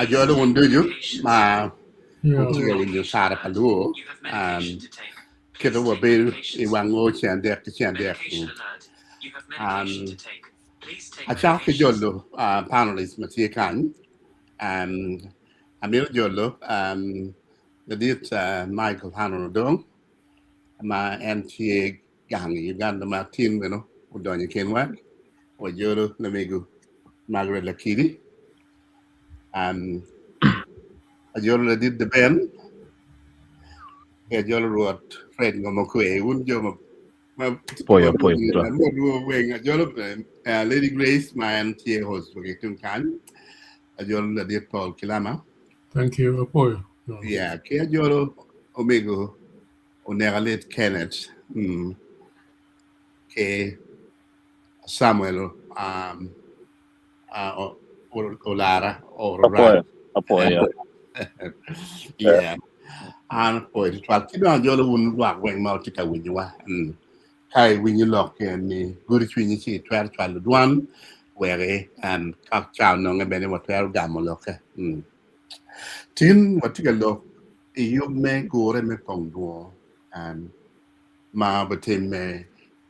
Ajolo wun ducu ma wutye ka winyo Sara pa Luo kit ma wabedo i wang o ceng adek ki ceng adek. Acako ki jolo panelist ma tye kany. Amito jolo ladit Michael Haron Odong ma en tye gang i Uganda ma tin meno odonyo i kinwa. Wajolo lamego Margaret Lakidi. Ajolo ladit Deben ki ajolo Rwot Fred Ngomokwe. Wun jo ma Poyo, poyo, tutwal. Weng ajolo Lady Grace ma en tye host wa ki tung kany. Ajolo ladit Paul Kilama. Thank you, apoyo. Yeah, ki ajolo omego Onekalit Kenneth ki Samuel Olara or Apoyo, apoyo. Yeah. An apoyo tutwal. Ki dong ajolo wun lwak weng ma wutye ka winyowa. Ka iwinyo lok ni gudo cwinyi ci itwero cwalo dwan wek ka ca ononge bene watwero gamo lokke. Tin watye ka lok i yub me gure me pong dwor ma obitimme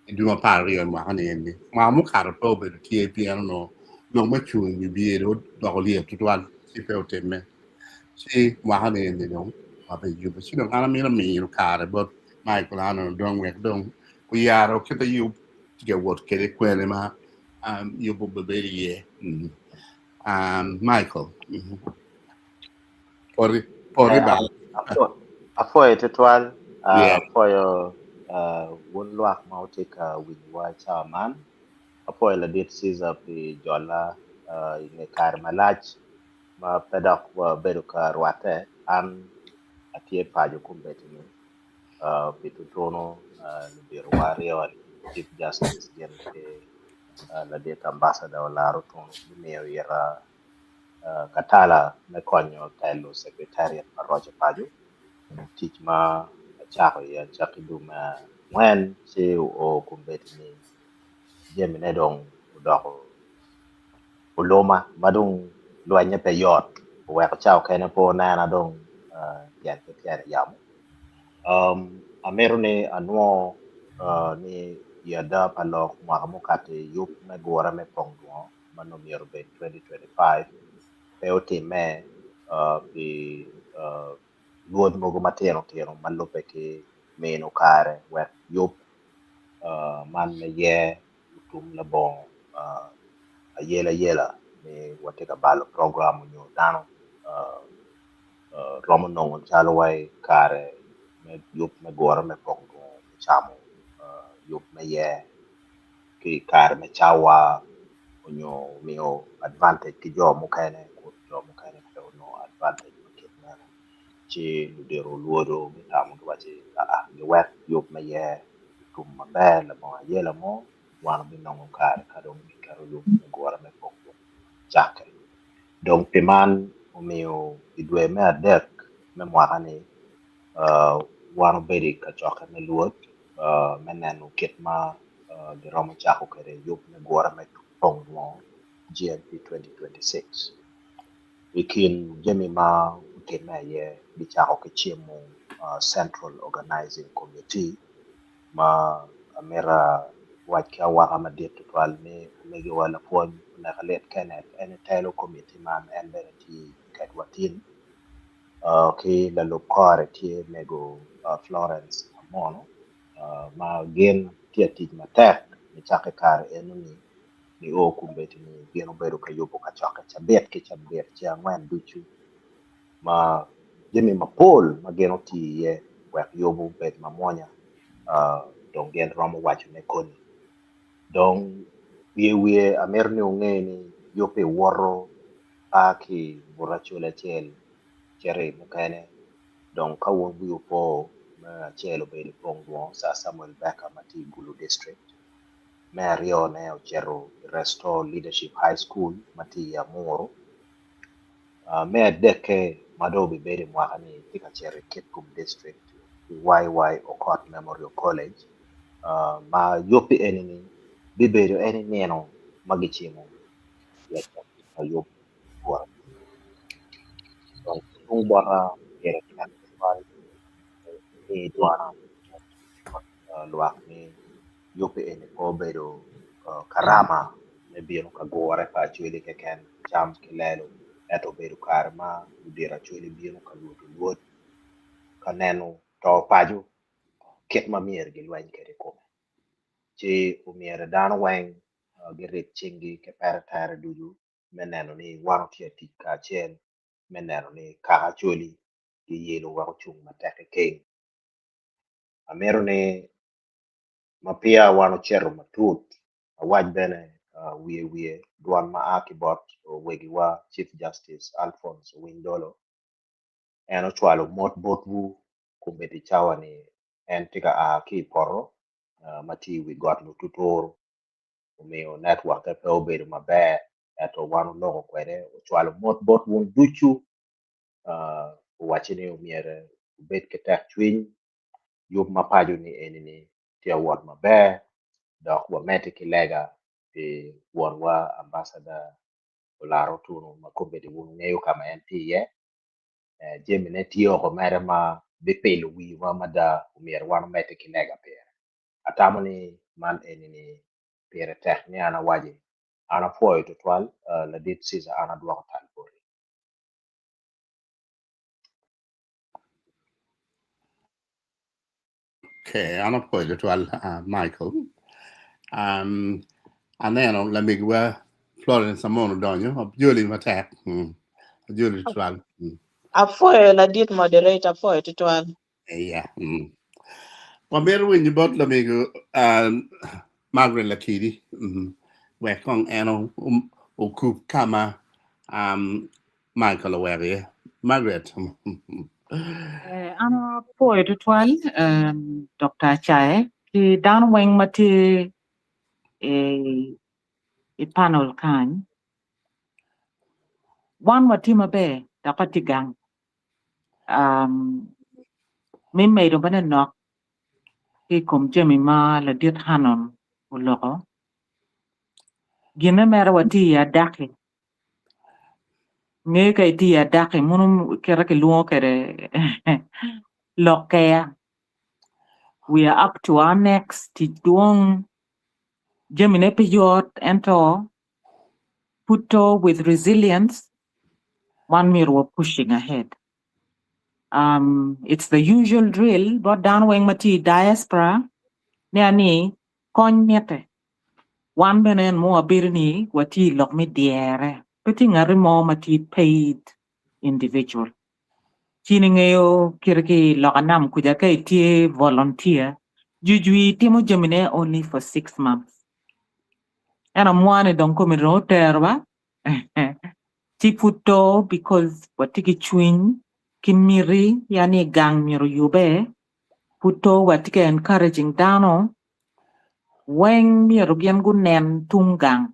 i dwe me 12 i mwaka-ni eni. Mwaka mukato pe obedo tye pien onongo lok me cung i wi bye dong odoko lyet tutwal ci pe otimme. Ci mwaka-ni eni dong wabiyubo. Ci dong an amito miyo kare bot Michael Arnold dong wek dong oyaro kit ma yub tye ka wot kwede kwene ma yub obibedo iye. Michael. Pori, pori ba. Apwoyo tutwal, apwoyo wun lwak ma wutye ka winyowa i cawa man. Apwoyo ladit Caesar pi jola i nge kare malac ma pe dok wabedo ka rwatte. An atye paco kombeddi-ni pi tutunu luditowa aryo-ni, Chief Justice gin ki ladit Ambassador Olara Otunu gumiyo ira katala me konyo telo secretariat pa roco paco tic ma acako i acakki dwe me angwen ci oo kombeddi ni jamine dong odoko oluma ma dong lwenye pe yot oweko ca okene pe onena dong tyen ki tyen i yamo. Amito ni anwo ni i ada pa lok mwaka mukato-i yub me gure me pong dwongo ma nongo myero obed 2025 pe otimme pi lwod mogo matino tino ma lubbe ki mino kare wek yub man me yer otum labongo ayelayela ni watye ka balo program nyo dano romo nongo calo wai kare me yub me gure me pong dwongo me camo yub me yer ki i kare me cawa onyo miyo advantage ki jo mukene kun jo mukene pe onongo advantage ma kit meno ci ludito lwodo gutamo giwaci aa giwek yub me yer otum maber labongo ayela mo wan wabinongo kare ka dong giketo yub me gure me pong dwongo cakke. Dong pi man omiyo i dwe me adek me mwaka-ni wan obedo i kacokke me lwod me neno kit ma giromo cako kwede yub me gure me pong dwongo GMP 2026. I kin jami ma otimme aye gicako ki cimo Central Organizing Committee ma amito awac ki awaka madit tutwal ni omegiwa lapwony Onekalit Kenneth en etelo committee man en bene tye kedwa tin ki lalub kore tye mego Florence Amono ma gin tye tic matek nicakke kare enoni nio kombeddi ni gin obedo ka yubo kacokke cabit ki cabit ceng angwen ducu ma jami mapol ma gin otiyo iye wek yubo obed mamwonya dong gin romo wacone koni. Dong wiye wiye amito ni wunge ni yub-bi woto a ki i but acol acel cito i mukene dong ka wun wiwu po me acel obedo i pong dwongo Sir Samuel Becker ma tye i Gulu District, me aryone ocito i Restore Leadership High School ma tye i Amuru, me adekke ma dong obibedo i mwaka-ni tye ka cito i Kitgum District i YY Okot Memorial College ma yub-bi eni-ni bibedo en i nino ma gicimo i acakki pa yub gure. tung bota pire tek tutwal ki dwana bot lwak ni yubbe eni pe obedo karama me bino ka gure pa Acholi keken cam ki lelo ento obedo kare ma ludito Acholi bino ka lwodo lwod ka neno to paco kit ma myero gilweny kwede i kome ci omyero dano weng girib cinggi ki pete tere ducu me neno ni wan watye ka tic kacel me neno ni kaka Acholi giyelo wek ocung matek i keny. Amito ni ma peya wan ocito matut awac bene wiye wiye dwon ma a ki bot wegiwa Chief Justice Alphonse Owiny Dollo en ocwalo mot botwu kombeddi cawa ni en tye ka a ki i poto ma tye i wi got Lututuru omiyo netwokke pe obedo maber ento wan oloko kwede ocwalo mot bot wun ducu owacci ni omyero wubed ki tekcwiny yub ma paco ni eni-ni tye awot maber dok wamedde ki lega pi wonwa ambasada Olara Otunu ma kombeddi wun wungeyo ka ma en tye iye jamine tye oko mere ma bipilo wiwa mada omyero wan omedde ki lega pire. Atamo ni man eni-ni pire tek ni an awaci. An apwoyo tutwal ladit Ceaser an adwoko tal boti. Okay, an apwoyo tutwal uh, Michael. Um, aneno lamigiwa Florence Amon odonyo, ajoli matek. Ajoli tutwal. Apwoyo ladit moderator, apwoyo tutwal. Yeah. Wamito winyo bot lamego uh, Margaret Lakidi. Wek kong en okub kama um, Michael oweko iye. Margaret. Eh, an apwoyo tutwal um, Dr. Acae ki dano weng ma tye i, i panel kany. Wan watye maber dok watye gang. Um, me medo bene nok ki i kom jami ma ladit Hanon oloko, gine mere watye i adaki. Nge ka itye i adaki muno kite kilwongo kwede lok keya. We are up to our necks, tic dwong, jamine pe yot ento pud to with resilience wan myero wa pushing ahead. Um, it's the usual drill bot dano weng ma tye i diaspora ni ani kony mitte. Wan bene en mo wabedo ni watye i lok me dyere. Pe tye ngati mo ma tye paid individual. Ci in ingeyo kite ki i loka nam kuca ka itye volunteer, jwijwi timo jamine only for 6 months. Ento mwa-ni dong kome dong otero ba ci pud to because watye ki cwiny ki miti ya ni gang myero oyube pud to watye ka encouraging dano weng myero gin gunen tung gang.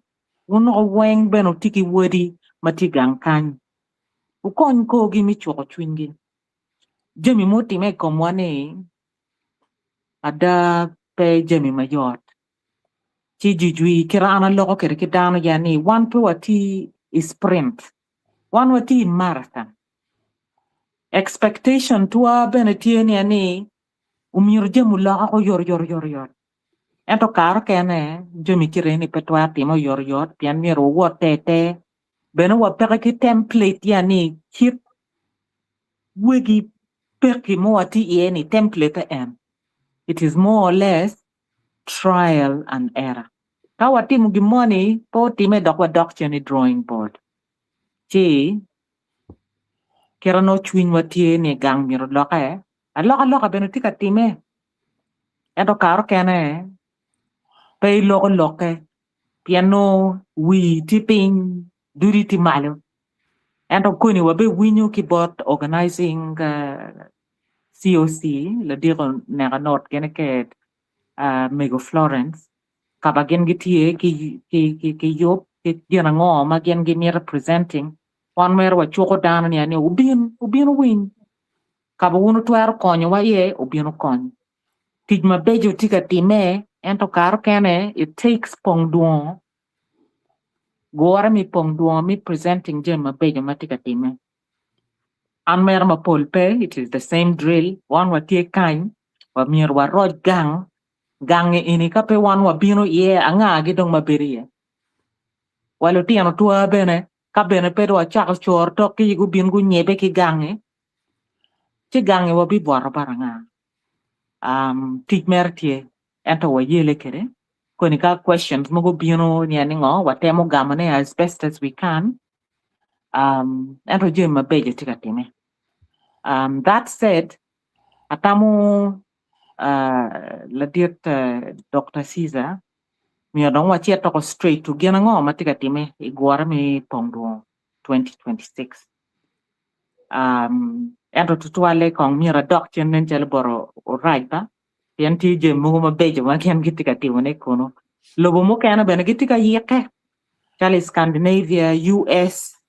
Wun weng bene wutye ki wadi ma tye gang kany. Wukony korgi me cuko cwinygi. Jami mutimme i komwa ni ada pe jami mayot. Ci jwijwi kit an aloko kwede ki dano ya ni wan pe watye i sprint, wan watye i marathon. Expectation twa bene tye ni ni omyero jami olokke oyotoyot oyotoyot. Ento kare okene jami kite ni pe twero time oyotoyot pien myero wawot te te. Bene wapeke ki template ya ni kit wegi peki mo watye iye ni template en. It is more or less trial and error. Ka watimo gin moni pe otime dok wadok cen i drawing board. Ci kite nongo cwinywa tye ni gang myero olokke, alokaloka bene tye ka time. Ento kare okene pe iloko lokke pien nongo wii tye piny, dudi tye malo. Ento koni wabewinyo ki bot organizing COC ladiko neka not gin ked mego Florence ka ba gin gitye ki, ki, ki, ki yub ki gin ango ma gin gimito presenting wan mere wacuko dano ni ani obin obin owiny ka ba wun wutwero konyowa iye obin okony. Tic mabeco tye ka timme ento kare okene it takes pong dwongo gure mi pong dwongo mi presenting jami mabeco ma tye ka timme. An mere mapol pe, it is the same drill. Wan watye kany, wamyero waroc gang. Gangi eni ka pe wan wabino iye, anga-gi dong ma bedo iye? Wa lutino twa bene, ka bene pe dong wacako coro tokgi gubin gunyebe ki gangi, ci gangi wabibwoto bot anga? Tic mere tye, ento wayele kwede. Koni ka questions mogo obino ni ngo, watemo gamone as best as we can. Ento jami mabeco tye ka time. That said, atamo ladit Dokta Caesar myero dong wacit doko straight to gin ango ma tye ka time i gure me Pong Dwongo 2026. Ento tutwalle kong myero adok cen nen calo bot Orac ba, pien tye jami mogo mabeco ma gin gitye ka timone kunu. Lobo mukene bene gitye ka yikke calo i Scandinavia, US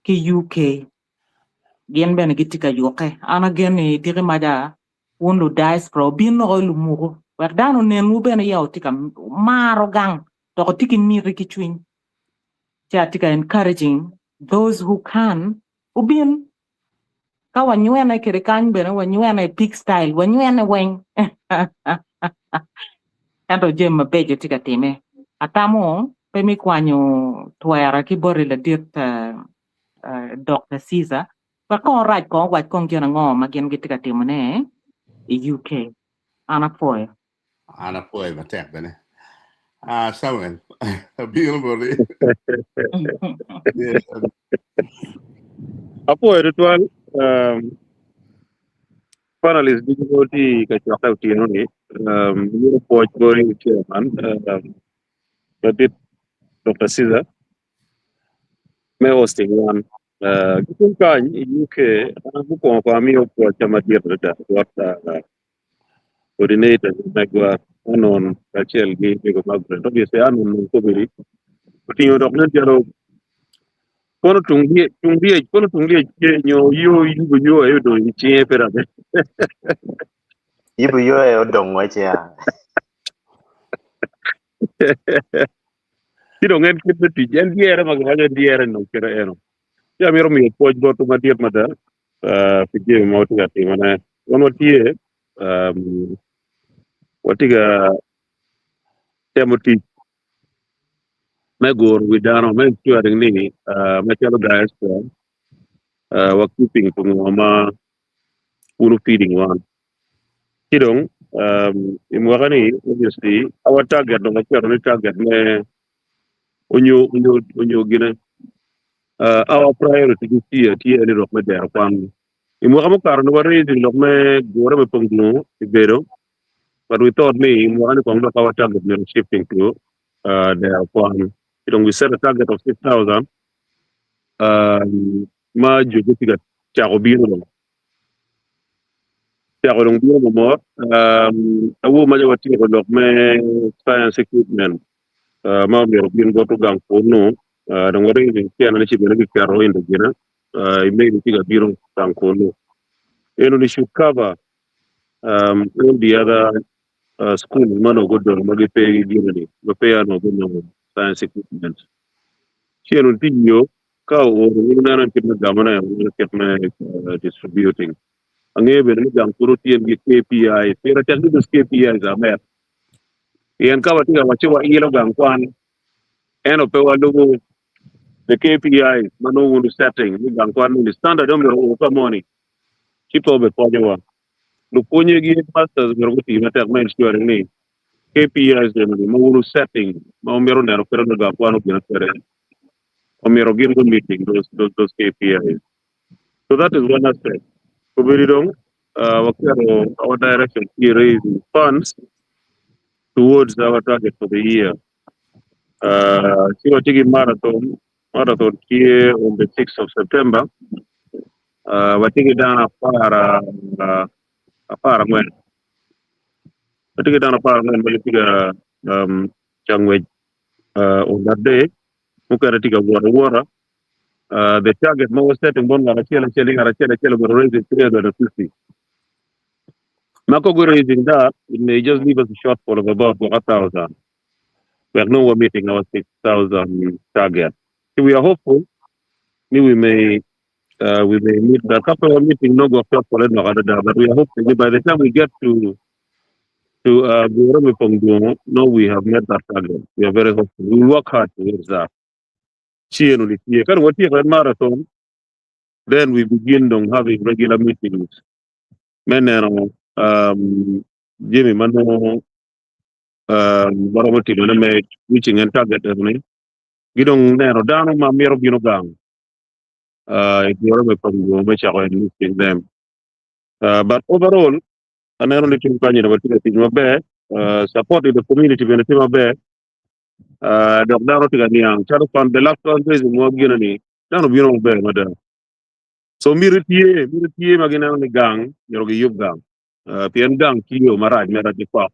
ki UK gin bene gitye ka yukke. An agen ni diki maca wun lu diaspora wubin loko i lumuku wek dano onenwu bene ya wutye ka maro gang dok wutye ki miti ki cwiny. Ci atye ka encouraging those who can wubin ka wanywene kede kany bene wanywene i pig style wanywene weng ento jami mabeco tye ka time. Atamo pe mi kwanyo twera ki boti ladit Dokta Caesar wek kong orac kong owac kong gin ango ma gin gitye ka timone i UK. An apwoyo. An apwoyo matek bene. Ah, Samuel, abino boti. Yeah. Apwoyo tutwal panelist ducu ma tye ka cokke otyeno ni myero pwoc boti chairman ladit Dr. Caesar me hosting wan. Ki tung kany i UK an mukwongo kong amiyo pwocca madit adada bot coordinator megwa Anon kacel ki Mego Margaret. Obviously Anon nongo kobedi otingo dok nen calo kono tung lyec tung lyec kono tung lyec tye nyo yo yubo yo aye odong i cinge pe dok. Yubo yo aye odong wa i cinga. Ci dong en kit me tic en dyere ma giwaco en dyere nongo kite eno. Ci amito miyo pwoc botwu madit mada pi jami ma watye ka timone. Wan watye watye ka temo tic me guro wi dano me ensuring ni macalo diaspora wa keeping to ngo ma wun feeding wan. Ci dong i mwaka ni obviously our target dong waketo ni target me onyo onyo onyo gine our priority this year tye ni lok me dero kwan. I mwaka mukato ni wa raising lok me gure me pong dwongo i bedo but we thought ni i mwaka ni kong dok our target myero shifting to dero kwan. Ci dong we set a target of 6,000 ma jo gitye ka cako bino dong. Cako dong bino mamot. Awobi ma watyeko lok me science equipment ma omyero obin bot ogang kunu dong waringo tyene ni ci bene kiketo in the gine i mail tye ka bino gang kunu. Eno ni should cover all the other schools ma nongo gudong ma gipe ki gine ni ma peya nongo gunongo science equipment. Ci eno tye yo ka ooro wun wuneno kit me gamone wuneno kit me distributing. Angeyo bene ni gang kunu tye ki KPI pire tek ni those KPIs are met pien ka watye ka wacci wailo gang kwan ento pe walubo the KPIs ma nongo wun setting ni gang kwan ni standard omyero oo ka moni ci pe obikonyowa. Lupwonye gi headmasters myero guti matek me ensuring ni KPIs eni ma wun setting ma wumito neno kwede ni gang kwan obino kwede omyero gin gu meeting those KPIs. So that is one aspect. Obedo dong waketo our direction tye raising funds towards our target for the year. Ci watye ki marathon, marathon tye on the 6th of September. Watye ki dano 14. Watye ki dano 14 ma gitye ka ca ngwec on that day. Mukene tye ka wot awota. The target ma wa setting bot ngat acel acel ni ngat acel acel obedo raising 350. Ma ka gu raising that, it may just leave us a shortfall of about 1,000. Wek nongo wa meeting our 6,000 target. So we are hopeful ni we may We may meet that couple of meeting no go up for but we are hoping by the time we get to to no, we have met that target. We are very hopeful. We will work hard towards that. Marathon, then we begin on having regular meetings. Men Jimmy Mano um reaching and target gidong neno dano ma miro bino gang uh them. But overall aneno ni tim kanyo na tye ka tic maber support in the community bene tye maber dok dano tye ka niang calo fan the last fundraising wa gino ni dano bino maber mada. So miti tye miti tye ma gineno ni gang myero giyub gang pien gang tiyo marac mere ki kok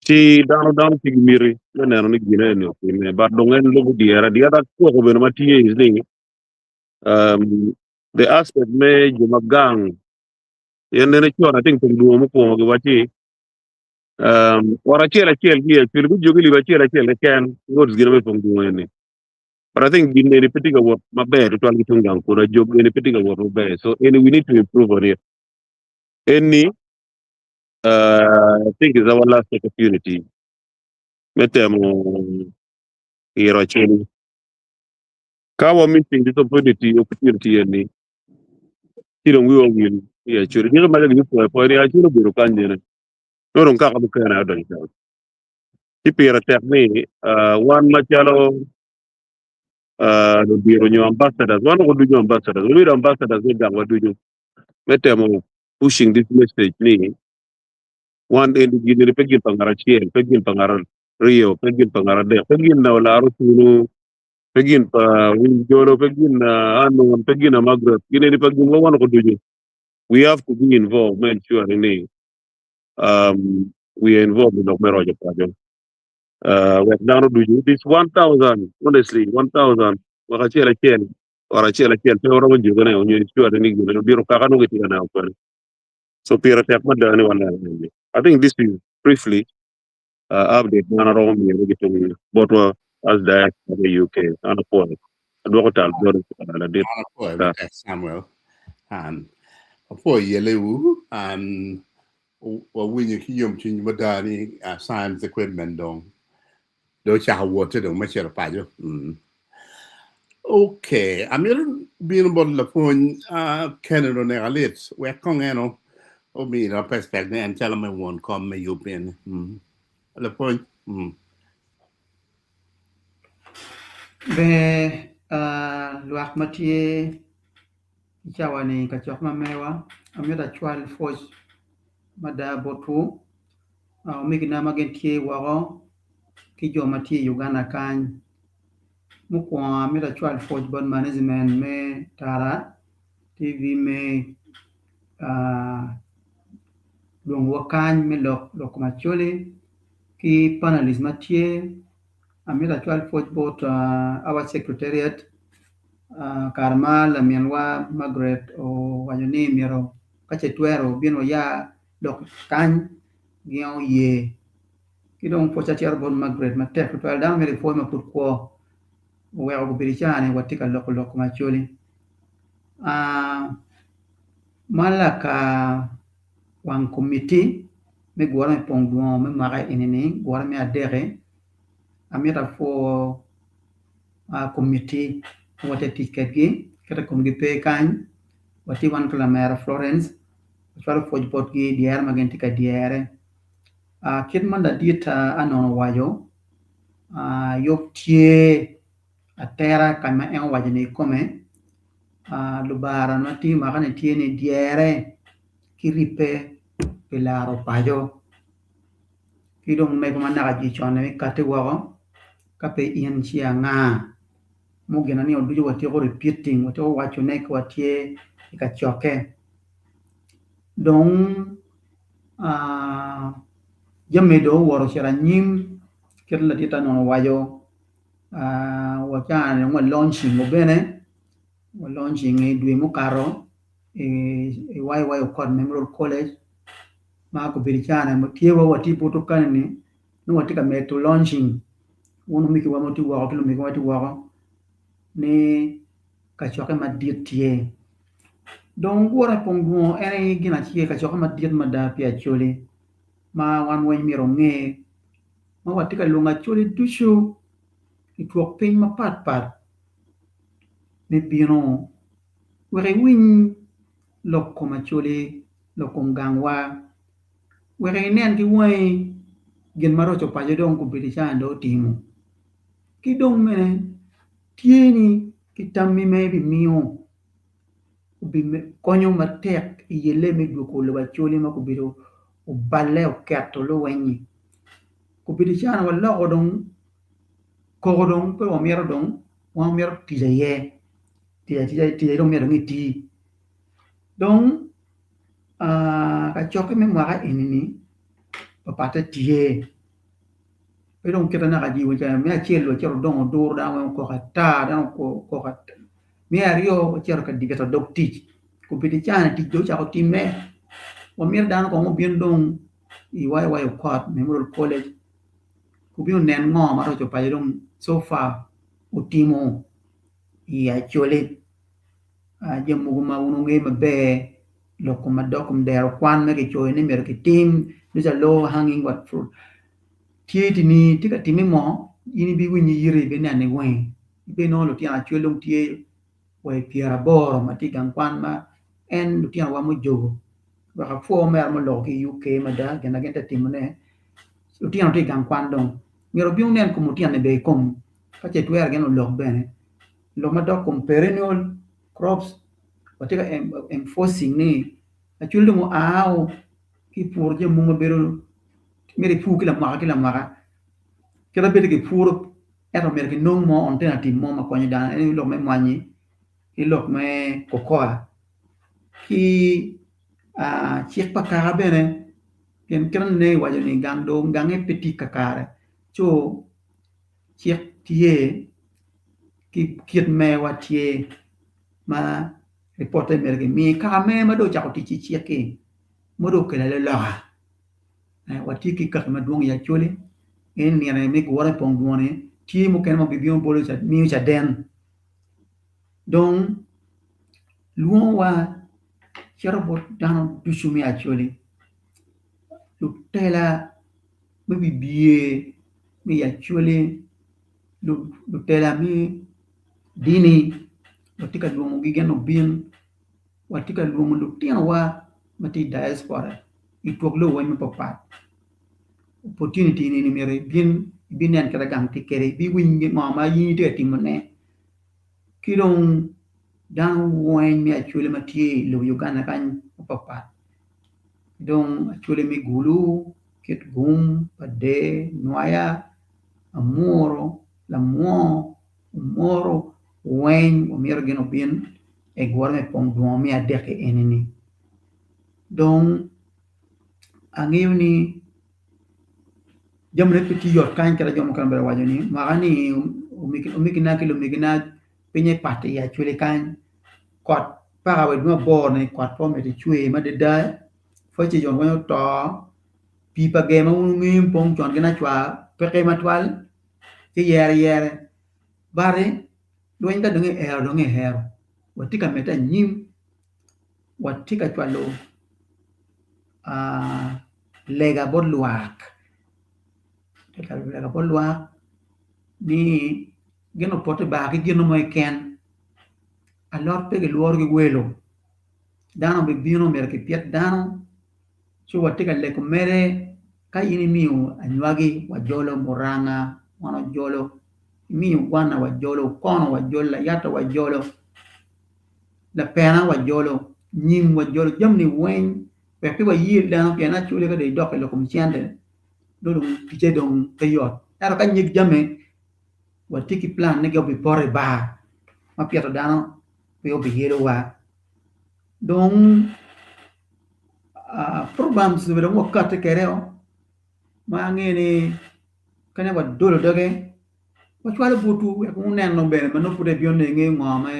ci dano dano tye ki miti me neno ni gine eni otime but dong en lubo dyere the other koko bene ma tye is ni the aspect me jo ma gang pien nene con I think dwongo mukwongo giwaci ot acel acel ki actually gujogi libo acel acel keken roads gine me pong dwongo eni but I think gin eni pe tye ka wot maber tutwal ki tung gang kunu ajog eni pe tye ka wot maber so eni we need to improve on it eni I think is our last opportunity me temo iro aceli ka wa missing this opportunity opportunity eni ci dong wiwa owil i acoli nyiko ma dong gipwoyo pwoyo ni acoli obedo kany nene nongo dong kaka mukene odonyo kany ci pire tek ni wan macalo ludito nyo ambassadors wan woko ducu ambassadors wabedo ambassadors me gangwa ducu me temo pushing this message ni wan eni gin eni pe gin pa ngat acel pe gin pa ngat aryo pe gin pa ngat adek pe gin na olaro tunu pe gin pa Wil Jolo pe gin na Anon pe gin na Margaret gin eni pa gin wa wan woko ducu we have to be involved me ensuring ni um, we are involved in lok me roco paco wek dano ducu this 1000 honestly 1000 wek acel acel ot acel acel pe oromo jogone onyo ensure ni gin odiro kaka nongo gitye ka neno kwede so pire tek mada ni waneno eni I think this is briefly update ma an aromo miyo ki tung botwa as diaspora me UK an apwoyo adwoko tal boti ladit An apwoyo matek Samuel. Um, apwoyo yelewu. Um, wawinyo ki yomcwiny mada ni science equipment dong dong ocako wotte dong me cito paco. Mm. Okay, amito bino bot lapwony Kennedy Onekalit wek kong eno omina perspective ni en calo me won kom me yub eni. Mm. Lapwony. Mm. Ber lwak ma tye i cawa-ni ka cok ma mewa, amito acwal pwoc mada botwu omegina ma gin tye woko ki jo ma tye i Uganda kany. Mukwongo amito acwal pwoc bot management me Tara TV me lwongowa kany me lok lok kom Acholi ki panalist ma tye. Amito acwal pwoc bot our secretariat kare ma laminwa Margaret owaco ni myero ka ce twero obin oya dok kany gin oye ki dong pwoc acito bot Margaret matek tutwal dano myero ipwoy ma pud kwo oweko gubedo i caa ni watye ka loko lok kom Acholi ma laka wang komiti me gure me pong dwongo me mwaka eni-ni gure me adek-ki amito apwo komiti ma watye ka tic kwedgi kit ma komgi pe kany watye wan ki lamera Florence wacwalo pwoc botgi i dyere ma gin tye ka dyere kit ma ladit Anon owaco yub tye atera ka ma en owaco ni kikome lubara ma tye mwaka-ni tye ni dyere ki ribbe pi laro paco ki dong mego ma naka jwi con-ni mi kati woko ka pe in ci anga mugine ni ducu watyeko repeating watyeko wacone ka watye i kacokke dong jami dong owoto ocito anyim kit ma ladit Anon owaco wa caa-ni dong wa launching bene wa launching i dwe mukato i YY Okot Memorial College ma gubedo i caa-ni tye wa watye i buto kany-ni nongo watye ka medo launching wun omegiwa ma wutye woko ki lumegiwa ma tye woko ni. Kacokke madit tye. Dong gure pong dwongo en aye gin acel kacokke madit mada pi Acholi ma wan weng myero onge ma watye ka lwongo Acholi ducu i twok piny mapat pat me bino wek iwiny lok kom Acholi lok kom gangwa wek inen ki wangi gin ma roco paco dong gubedo i caa-ni dong otimo ki dong bene tye ni ki tammi ma ibimiyo obikonyo matek i yelle me dwogo lobo Acholi ma gubedo oballe oketo luweny-nyi. Gubedo calo waloko dong koko dong pe wamito dong wan wamito tic aye tic atica tic aye dong myero dong iti dong kacokke me mwaka eni-ni papatte tye. Pe dong kite naka jibo ca me acel wacito wadongo oduro dano weng okok ata dano okok ata me aryo wacito ka bito dog tic kombeddi cani tic dong ocako timme wamito dano kong obin dong i YY Okot Memorial College obin onen ngo ma roco paco dong so far otimo i Acholi jami mogo ma wun wungeyo maber lok kom madok kom dero kwan ma kicoyo ni myero kitim those are low hanging what fruit tye tini tye ka timme mo in ibiwinyo iyiti ibineno i wangi ibinongo lutino acwel dong tye wa i pyeraboro ma tye i gang kwan ma en lutinowa mujobo wek apwo omera ma oloko ki i UK mada gin ma gin tye ka timone lutino tye i gang kwan dong myero obin wunen kom lutino-ni bene i kom ka ce twere gin olok bene lok madok kom perennial crops watye ka enforcing ni acwali dong oao ki i puro jami mogo ma bedo myero ipur ki lamwaka ki lamwaka kit ma bed ni kipuro ento myero kinong mo alternative mo ma konyo dano en aye lok me mwanyi ki lok me cocoa ki cik pa kaka bene pien kit ma nene kiwaco ni gang dong gange pe tye kakare co cik tye ki kit mewa tye ma ripotte myero kimi kaka me ma dong ocako tic ki cik-ki ma dong okelo aloloka watye ki kaki madwong i Acholi en nino me gure me pong dwone tye mukene ma gibino bolo miyo caden dong lwongowa cito bot dano ducu me Acholi lutela me wibye me i Acholi lutela me dini watye ka lwongogi gin obin watye ka lwongo lutinowa ma tye i diaspora i twok lobo weng mapatpat opportunity eni myero ibin ibinen kit ma gang tye kwede ibiwiny ngo ma in itye ka timone ki dong dano weng me acholi ma tye i lobo Uganda kany mapatpat dong acholi me Gulu, Kitgum, Pader, Nwoya, Amuru, Lamwo, Omoro weng omyero gin obin i gure me pong dwongo me adek-ki eni-ni dong angeyo ni jamine pe tye yot kany kit ma jo mukene obedo ka waco ni mwaka ni omegina ki lumegina pinye pat i Acholi kany kot paka wa i dwe me aboro ni kot pe omito cwer madada pwod cijon weng oto pii pa ger ma wun wungeyo pong con gin acwa peke matwal ci yere yere bati lweny ka dong iero dong iero watye ka medde anyim watye ka cwalo lega bot lwak watye ka cwalo lega bot lwak ni gin opot i bar ki gin mo keken alot pe gilworo ki welo dano bibino myero kipit dano ci watye ka lego mere ka in imiyo anywagi wajolo muranga wan wajolo imiyo gwana wajolo okono wajolo layata wajolo lapena wajolo nyim wajolo jami-ni weng wek pe wayel dano pien actually ka dong idok i lok kom cente nongo dong ticce dong pe yot ento ka nyig jami watye ki plan ni obipoto i bar ma pito dano pe obiyelowa dong programs bene dong wakati kwede ma angeyo ni ka nongo wadolo doge wacwalo botwu wek wuneno bene ma nongo pud ibino nongo ingeyo ngo ma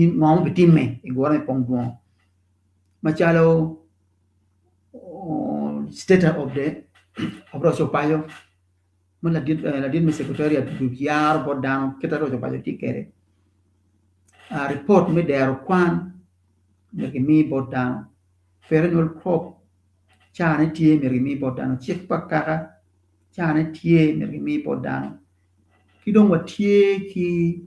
ngo ma obitimme i gure me pong dwong macalo state of the of roco paco ma ladit me secretariat yaro bot dano kit ma roco paco tye kwede. Ripot me dero kwan myero kimi bot dano, perennial crop cane tye myero kimi bot dano, cik pa kaka cane tye myero kimi bot dano ki dong watye ki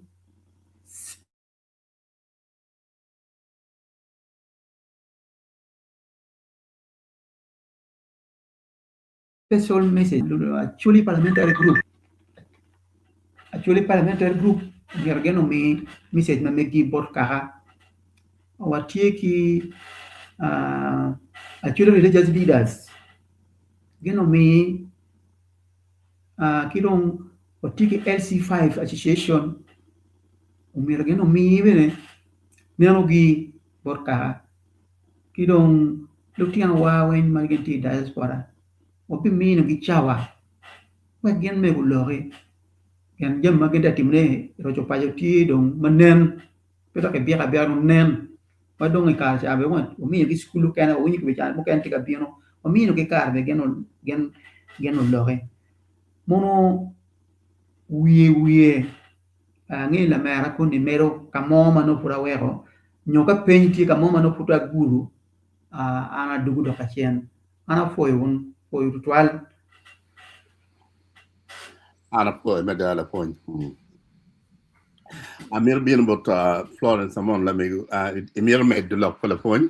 Special message Acholi parliamentary group Acholi parliamentary group myero gin omi message ma megi bot kaka watye ki Acholi religious leaders gin omi ki dong watye ki LC5 association omyero gin omi bene nenogi bot kaka ki dong Lutinowa weng ma gin tye i diaspora wabiminogi cawa wek gin bene guloki pien jami ma gin tye ka timone i roco paco tye dong ma nen pe dok kibiko abika dong nen ma dong i kare ca bene wamiyogi cukul mukene wawinyo ki ca mukene tye ka bino waminogi kare bene gin oloki mono wiye wiye angeyo lamera koni medo ka mo ma nongo pud aweko nyo ka peny tye ka mo ma nongo pud agudo an adwogo dok acen. An apwoyo wun, apwoyo tutwal. An apwoyo mada lapwony. Amito bino bot Florence Amon lamego imito medo lok pa lapwony.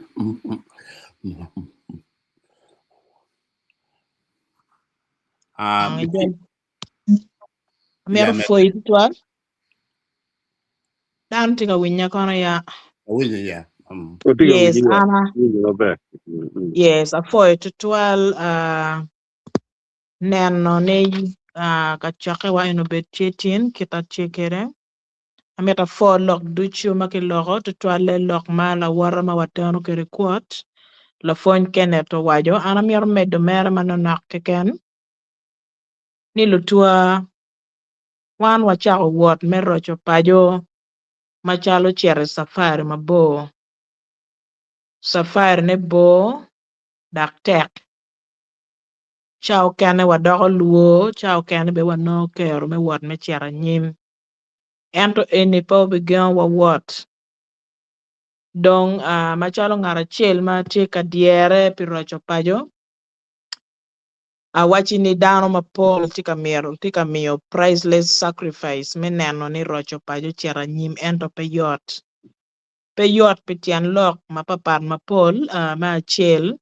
Amito pwoyi tutwal. Dano tye ka winya kono ya. Awinyo ya. Watye ka Yes, winyi ya. ana. Winyo maber. Yes, apwoyo tutwal ah, neno ni ah, kacokkewa eni obed tye tin kit a tye kwede. Amito apwo lok ducu ma kiloko tutwalle lok ma lawota ma wateno kwede kwot lapwony Kenneth owaco. An amito medo mere manonok keken ni lutwa Wan wacako wot me roco paco macalo cito i cafari mabor. Cafarine bor dok tek. Ca okene wadoko lwor, ca okene bene wanongo kero me wot me cito anyim. Ento eni pe obigengowa wot. Dong macalo ngat acel ma tye ka dyere pi roco paco, Awacci ni dano mapol tye ka mito tye ka miyo priceless sacrifice me neno ni roco paco ocito anyim ento pe yot. Pe yot pi tyen lok mapapat mapol me acel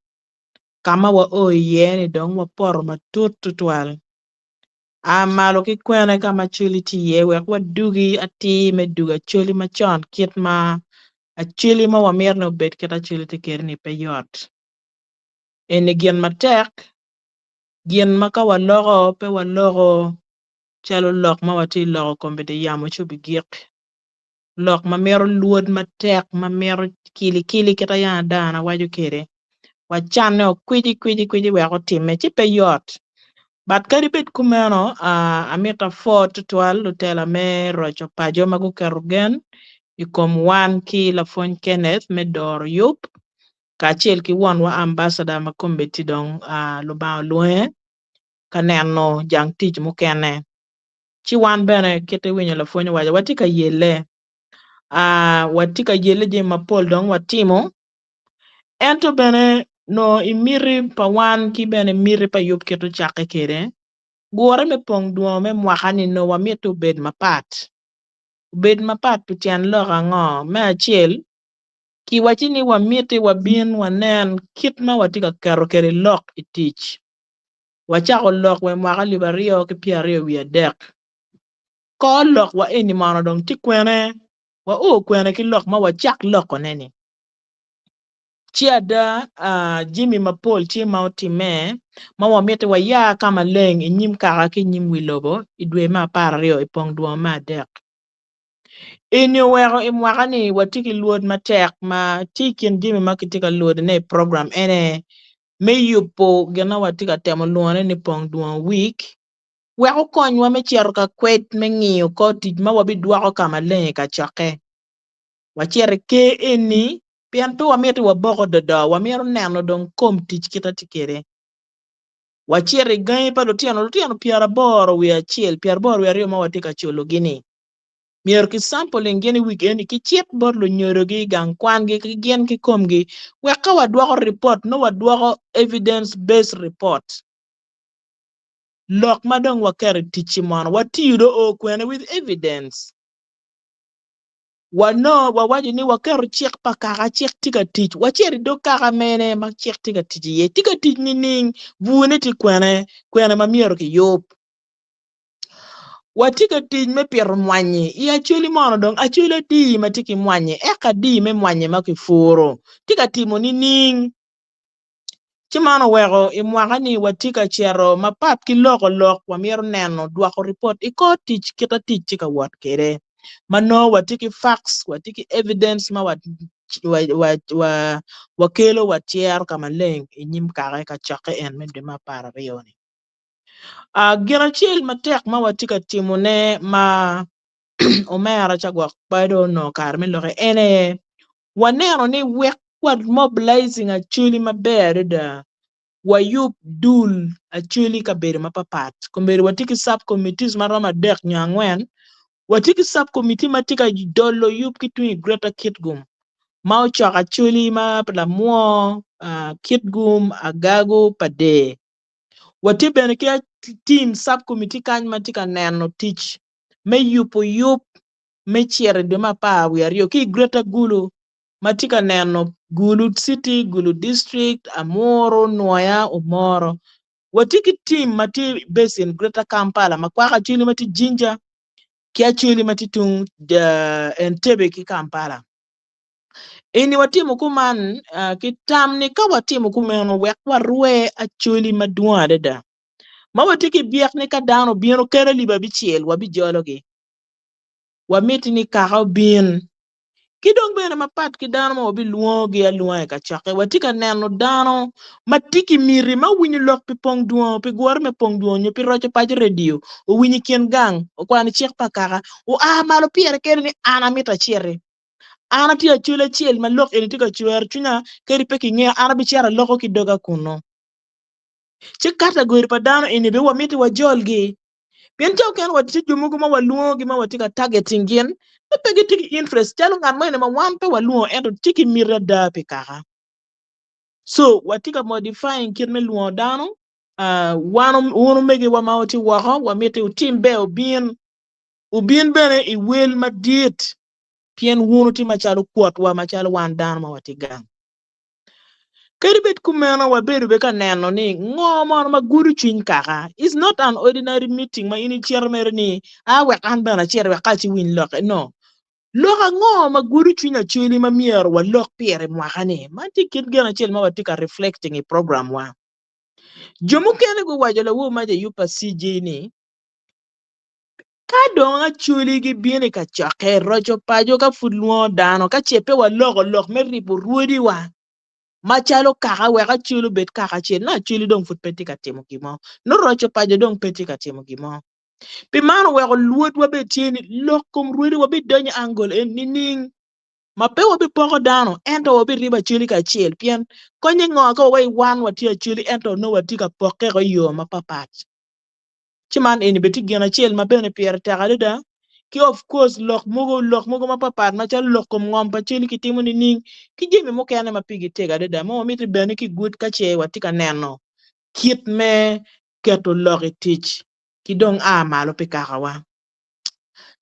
ka ma wao iye ni dong wapoto matut tutwal. A malo ki kwene ka ma Acholi tye iye wek wadugi atir me dugo Acholi macon kit ma Acholi ma wamito ni obed kit Acholi tye kwede ni pe yot. Eni gin matek, gin ma ka waloko pe waloko calo lok ma watye ka loko kombeddi yamo ci obigik, lok ma mito lwod matek ma mito kilikili kit ma yam adana waco kwede wacanne kwicikwici kwicikwici wek otimme ci pe yot but kadi bed kumeno amito apwo tutwal lutela me roco paco ma guketo gen i kom wan ki lapwony Kenneth me doro yub kacel ki wonwa ambassador ma kombeddi dong Lubanga olwonge ka neno jang tic mukene. Ci wan bene kit iwinyo lapwony owaco watye ka yelle, watye ka yelle jami mapol dong watimo ento bene nongo i miti pa wan ki bene miti pa yub kit ocakke kwede gure me pong dwongo me mwaka-ni nongo wamito obed mapat. Obed mapat pi tyen lok ango? Me acel Kiwacci ni wamiti wabin wanen kit ma watye ka keto kwede lok i tic. Wacako lok wa i mwaka alip aryo ki pyeraryo wiye adek. Kor lokwa eni mono dong tye kwene? Wao kwene ki lok ma wacak lokone-ni? Ci ada, jami mapol tye ma otimme ma wamiti waya ka maleng i nyim kaka ki i nyim wi lobo i dwe me apararyo i pong dwongo me adek. Eni oweko i mwaka-ni watye ki lwod matek ma tye i kin jami ma kitye ka lwodone i program ene me yubo gin ma watye ka temo lwongone ni Pong Dwongo Week wek okonywa me cito ka kwed me ngiyo kor tic ma wabidwoko ka maleng i kacokke. Wacito i ker eni pien pe wamito waboko dodo, wamito neno dong kom tic kit ma tye kwede. Wacito i gangi pa lutino, lutino 81, 82 ma watye ka culogi-ni. Myero ki sampling gin i week eni ki cit bot lunyodogi i gang kwangi ki gin ki komgi wek ka wadwoko report nongo wadwoko evidence based report. Lok ma dong waketo i tic-ci mono watiyo dong o kwene with evidence. Wanongo wawaco ni waketo cik pa kaka cik tye ka tic wacito i dog kaka mene ma cik tye ka tic iye tye ka tic nining bwone tye kwene kwene ma myero kiyub. Watye ka tic me pito mwanyi i Acholi mono dong Acholi adi ma tye ki mwanyi eka adi me mwanyi ma kipuro tye ka timo nining? Ci man oweko i mwaka-ni watye ka cito mapat ki loko lok wamito neno dwoko ripot i kor tic kita tic tye ka wot kwede ma nongo watye ki facts watye ki evidence ma wakelo watyero ka maleng i nyim kaka i kacokke en me dwe me 12-ni. Gin acel matek ma watye ka timone ma omera ca gwok pe dong onongo kare me lokke en aye waneno ni wek wa mobilizing acholi maber adada wayub dul acholi i kabedo mapapat kombeddi watye ki sub committees ma romo adek nyo angwen watye ki sub committee ma tye ka dolo yub ki tung i Greater Kitgum ma ocoko acholi ma lamwo, Kitgum, Agago, Pader. Watye bene ki team sub committee kany ma tye ka neno tic me yubo yub me cito i dwe me 12 ki i Greater Gulu ma tye ka neno Gulu City, Gulu District, Amuru, Nwoya, Omoro. Watye ki team ma tye based in Greater Kampala ma kwako Acholi ma tye Jinja ki Acholi ma tye tung Entebbe ki Kampala. Eni watimo kuman ki tam ni ka watimo kumeno wek warwe acholi madwong adada ma watye ki byek ni ka dano obino kadi alip abicel wabijologi. Wamiti ni kaka obin. Ki dong bene mapat ki dano ma wabilwongogi alwonga i kacokke, watye ka neno dano ma tye ki miti ma owinyo lok pi pong dwongo, pi gure me pong dwongo nyo pi roco paco redio, owinyo i kin gang, okwano cik pa kaka, oa malo pire kene ni an amito aciti. An atye acol acel ma lok eni tye ka cwero cwinya, kadi pe kingeya, an abicito aloko ki doga kunnu. Ci katagori pa dano eni bene wamiti wajolgi. Pien ca okene watye jo mogo ma walwongogi ma watye ka targeting gin, ma pe gitye ki interest calo ngat mo eni ma wan pe walwongo ento tye ki miti ada pi kaka. So watye ka modifying kit me lwongo dano, uh, wan wun omegiwa ma wutye woko, wamiti wutim ber wubin, wubin bene i wel madit. Pien wun wutye macalo kwotwa, macalo wan dano ma watye gang. Kadi bed kumeno, wabedo bene ka neno ni ngo mono ma gudo cwiny kaka. It's not an ordinary meeting ma in icito mere ni, ah wek an bene acit wek ka aciwiny lokke. No. Lok ango ma gudo cwiny Acholi ma myero walok pire i mwaka-ni? Man tye kit gin acel ma watye ka reflecting i program wa. Jo mukene guwaco lawor maca i yub pa CJ ni, Ka dong Acholi gibino i kacokke, roco paco ka pud lwongo dano, ka ce pe waloko lok me ribo rwodiwa macalo kaka wek Acholi obed kaka acel, nongo Acholi dong pud pe tye ka timo gin mo, nongo roco paco dong pe tye ka timo gin mo. Pi man oweko lwodwa bene tye ni lok kom rwodiwa bidonyo i angle eni nining ma pe wabipoko dano ento wabiribo Acholi kacel pien konye ngo ka wawaci wan watye Acholi ento nongo watye ka pokkeo i yo mapapat. Ci man eni bene tye gin acel ma bene pire tek adada ki of course lok mogo lok mogo mapapat macalo lok kom ngom pa celi kitimo nining ki jami mukene ma pigi tego adada ma wamito bene ki gud ka ce watye ka neno kit me keto lok i tic ki dong a malo pi kakawa.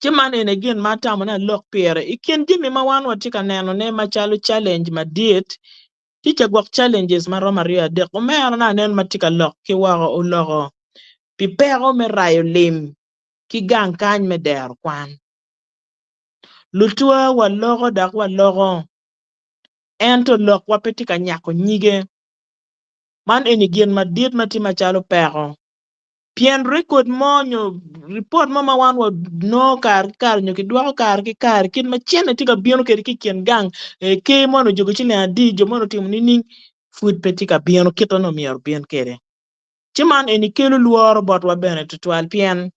Ci man eni gin ma atamo ni alok pire i kin jami ma wan watye ka nenone macalo challenge madit Tye ca gwok challenges ma romo aryo adek. Omera na anen ma tye ka lok ki woko oloko pi peko me rayo lim ki gang kany me dero kwan. Lutwa waloko dok waloko ento lokwa pe tye ka nyako nyige. Man eni gin madit ma tye macalo peko. Pien rekod mo nyo ripot mo ma wan wanongo kare ki kare nyo kidwoko kare ki kare kit ma cente tye ka bino kwede ki i kin gang, ker moni ojogo ciling adi, jo moni otimo nining, pud pe tye ka bino kit ma onongo myero obin kwede. Ci man eni kelo lworo botwa bene tutwal pien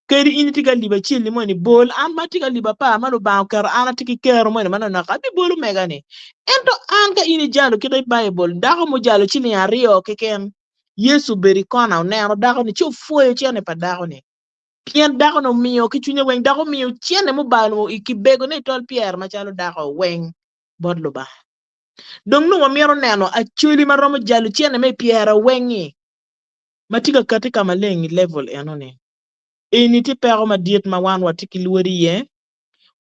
kadi in itye ki alip acel-li moni bol, an ma atye ki alip apar ma Lubanga oketo an atye ki kero moni manonok abibolo mega-ni. Ento an ka in ijalo kit ma i Baibul dako mujalo ciling aryo keken Yecu obedo i kona oneno dako-ni ci opwoyo cene pa dako-ni. Pien dako-ni omiyo ki cwinye weng, dok omiyo cente mubalo i kibegone i tol pyere macalo dako weng bot Lubanga. Dong nongo wamito neno acholi ma romo jalo cente me i pyere weng-ngi ma tye ka kati ka maleng i level eno-ni. Eni tye peko madit ma wan watye ki lwod iye.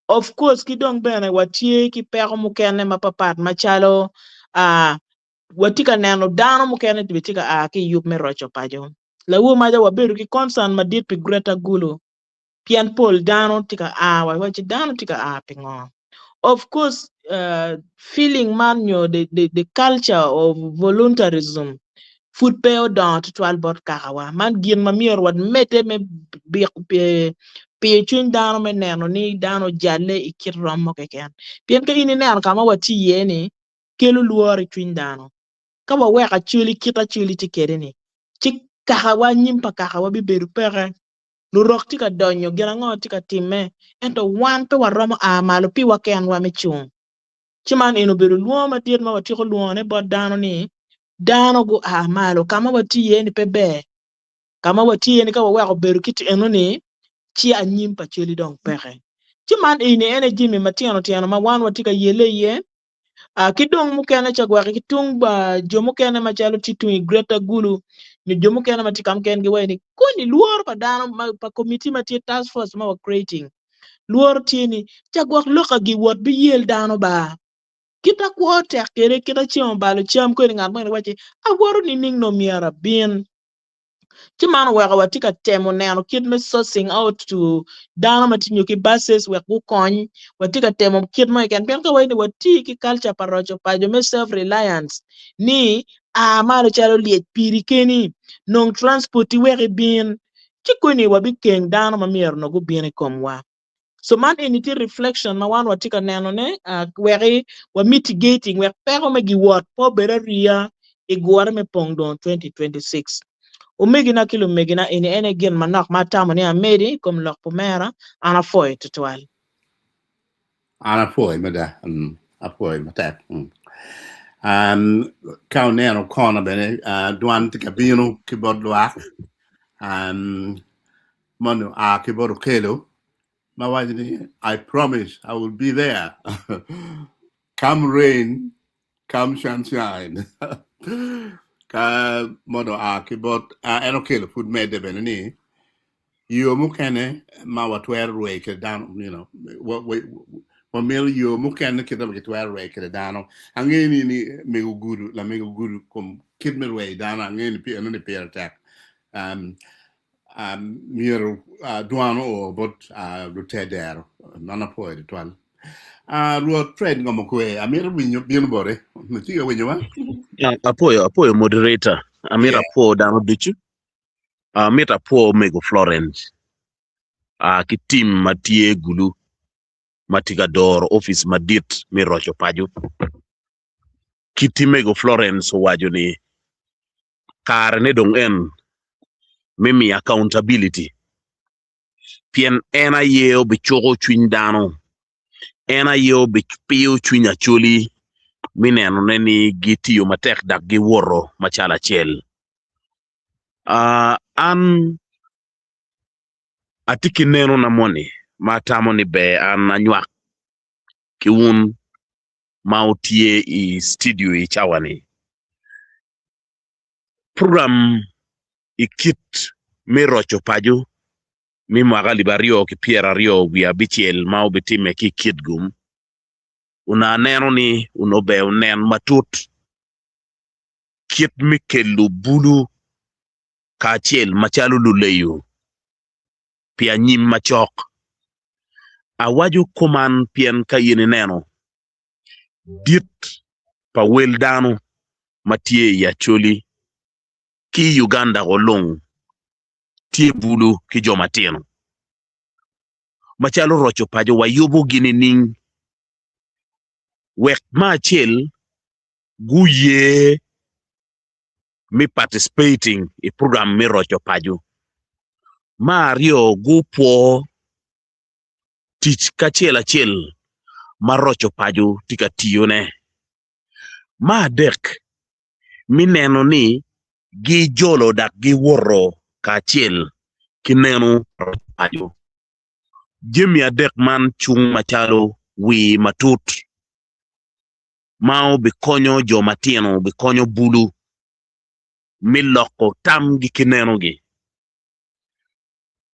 Of course ki dong bene watye ki peko mukene mapapat macalo ah, watye ka neno dano mukene bene tye ka a ki i yub me roco paco. Lawor maca wabedo ki concern madit pi Greater Gulu pien pol dano tye ka a wawaci dano tye ka a pingo. Of course uh, feeling man nyo the, the, the culture of voluntarism pud pe odongo tutwal bot kakawa. Man gin ma myero wamedde me piyo cwiny dano me neno ni dano ojalle i kit rom mo keken. Pien ka in ineno ka ma watye iye ni kelo lworo i cwiny dano. Ka waweko acholi kit acholi tye kwede-ni, ci kakawa, anyim pa kakawa bibedo peke. Lurok tye ka donyo, gin ango tye ka timme, ento wan pe waromo a malo piwa kenwa me cung. Ci man eni obedo lwongo madit ma watyeko lwongone bot dano ni, dano gua malo. Ka ma watye iye-ni pe ber. Ka ma watye iye-ni ka waweko bedo kit eno-ni, ci anyim pa Acholi dong peke. Ci man eni en aye jami matino tino ma wan watye ka yelle iye. Ki dong mukene ca gweki ki tung ba jo mukene macalo tye tung i Greater Gulu nyo jo mukene ma tye ka mukene giwaco ni koni lworo pa dano ma pa committee ma tye task force ma wa creating lworo tye ni ca gwok loka giwot biyel dano ba kita kwo tek kede kita ceng obalo cam kodi ngat moni waci awoto nining no myero abin. Ci man oweko watye ka temo neno kit me sourcing out to dano ma tye nyo ki buses wek gukony. Watye ka temo kit mo keken pien ka waye ni wati ki culture pa roco paco me self reliance ni a malo calo lyec piri keni nong transport wek ibin ci koni wabikeng dano ma myero onongo gubin i komwa. So man eni tye reflection ma wan watye ka neno ne weki wa mitigating wek peko me giwot pe obed ariya i gure me pong dong 2026. Omegina ki lumegina eni en aye gin manok ma atamo ni amedi i kom lok pa omera, an apwoyo tutwal. An apwoyo mada, apwoyo matek. Ka wuneno kona bene dwan tye ka bino ki bot lwak. Moni oa ki bot Okello ma waco ni I promise I will be there come rain come sunshine ka moni oa ki bot en Okello pud medde bene ni yo mukene ma watwero rweyo kwede dano you know wamito yo mukene kit ma kitwero rweyo kwede dano angeyo ni mego gudo lamego gudo kom kit me rweyo dano angeyo ni enoni pire tek Myero dwan oo bot lutedero. Man apwoyo tutwal. Rwot Fred Ngomo Kwe, amito winyo bino boti. Itye ka winyowa? Apwoyo, apwoyo moderator. Amito apwo dano ducu. Amito apwo omego Florence ki team ma tye Gulu ma tye ka doro opic madit me roco paco. Kit mego Florence owaco ni karene dong en me miyo accountability pien en aye obicuko cwiny dano, en aye obipiyo cwiny Acholi me nenone ni gitiyo matek dok giwoto macalo acel. An atye ki nenona moni ma atamo ni ber an anywak ki wun ma wutye i studio i cawa-ni. Program i kit me roco paco me mwaka alip aryo ki pyeraryo wiye abicel ma obitimme ki i Kitgum onongo aneno ni onongo ber onen matut kit me kelo bulu kacel macalo luleyo pi anyim macok. Awaco kuman pien ka in ineno dit pa wel dano ma tye i Acholi ki i Uganda olung tye bulu ki jo matino. Macalo roco paco wayubogi nining wek me acel guye me participating i program me roco paco, me aryo gupwo tic kacel acel ma roco paco tye ka tiyone. Me adek, me neno ni gijolo dok giwoto kacel ki neno roco paco. paco. Jami adek man cung macalo wir matut ma obikonyo jo matino, obikonyo bulu me loko tamgi ki nenogi.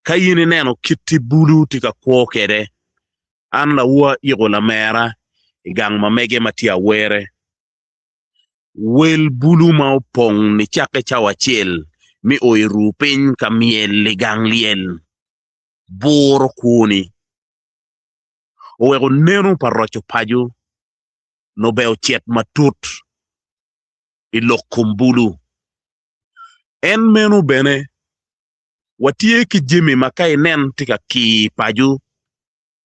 Ka in ineno kit bulu tye ka kwo kwede, an lawa iko lamera i gang ma mege ma tye awere. Wel bulu ma opong nicakke cawa acel mi o i ruu piny ka myel i gang lyel buro kwoni oweko neno pa roco paco nobbe ocit matut i lok kom bulu. En meno bene watye ki jami ma ka inen tye ka kir paco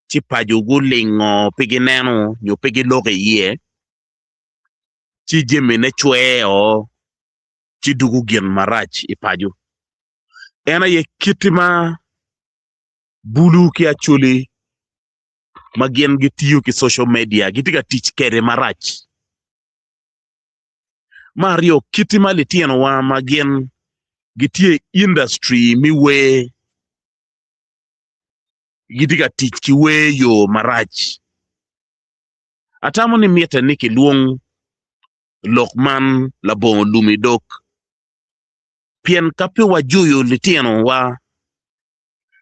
ci paco gulingo pe gineno nyo pe giloko iye ci jamine cweo ci dugo gin marac i paco. En aye kit ma bulu ki acholi ma gin gitiyo ki social media gitye ka tic kwede marac. Me aryo, kit ma litinowa ma gin gitye i industry me wer gitye ka tic ki wer i yo marac. Atamo ni mitte ni kilwong lok man labongo lum i dog, pien ka pe wajuyo litinowa,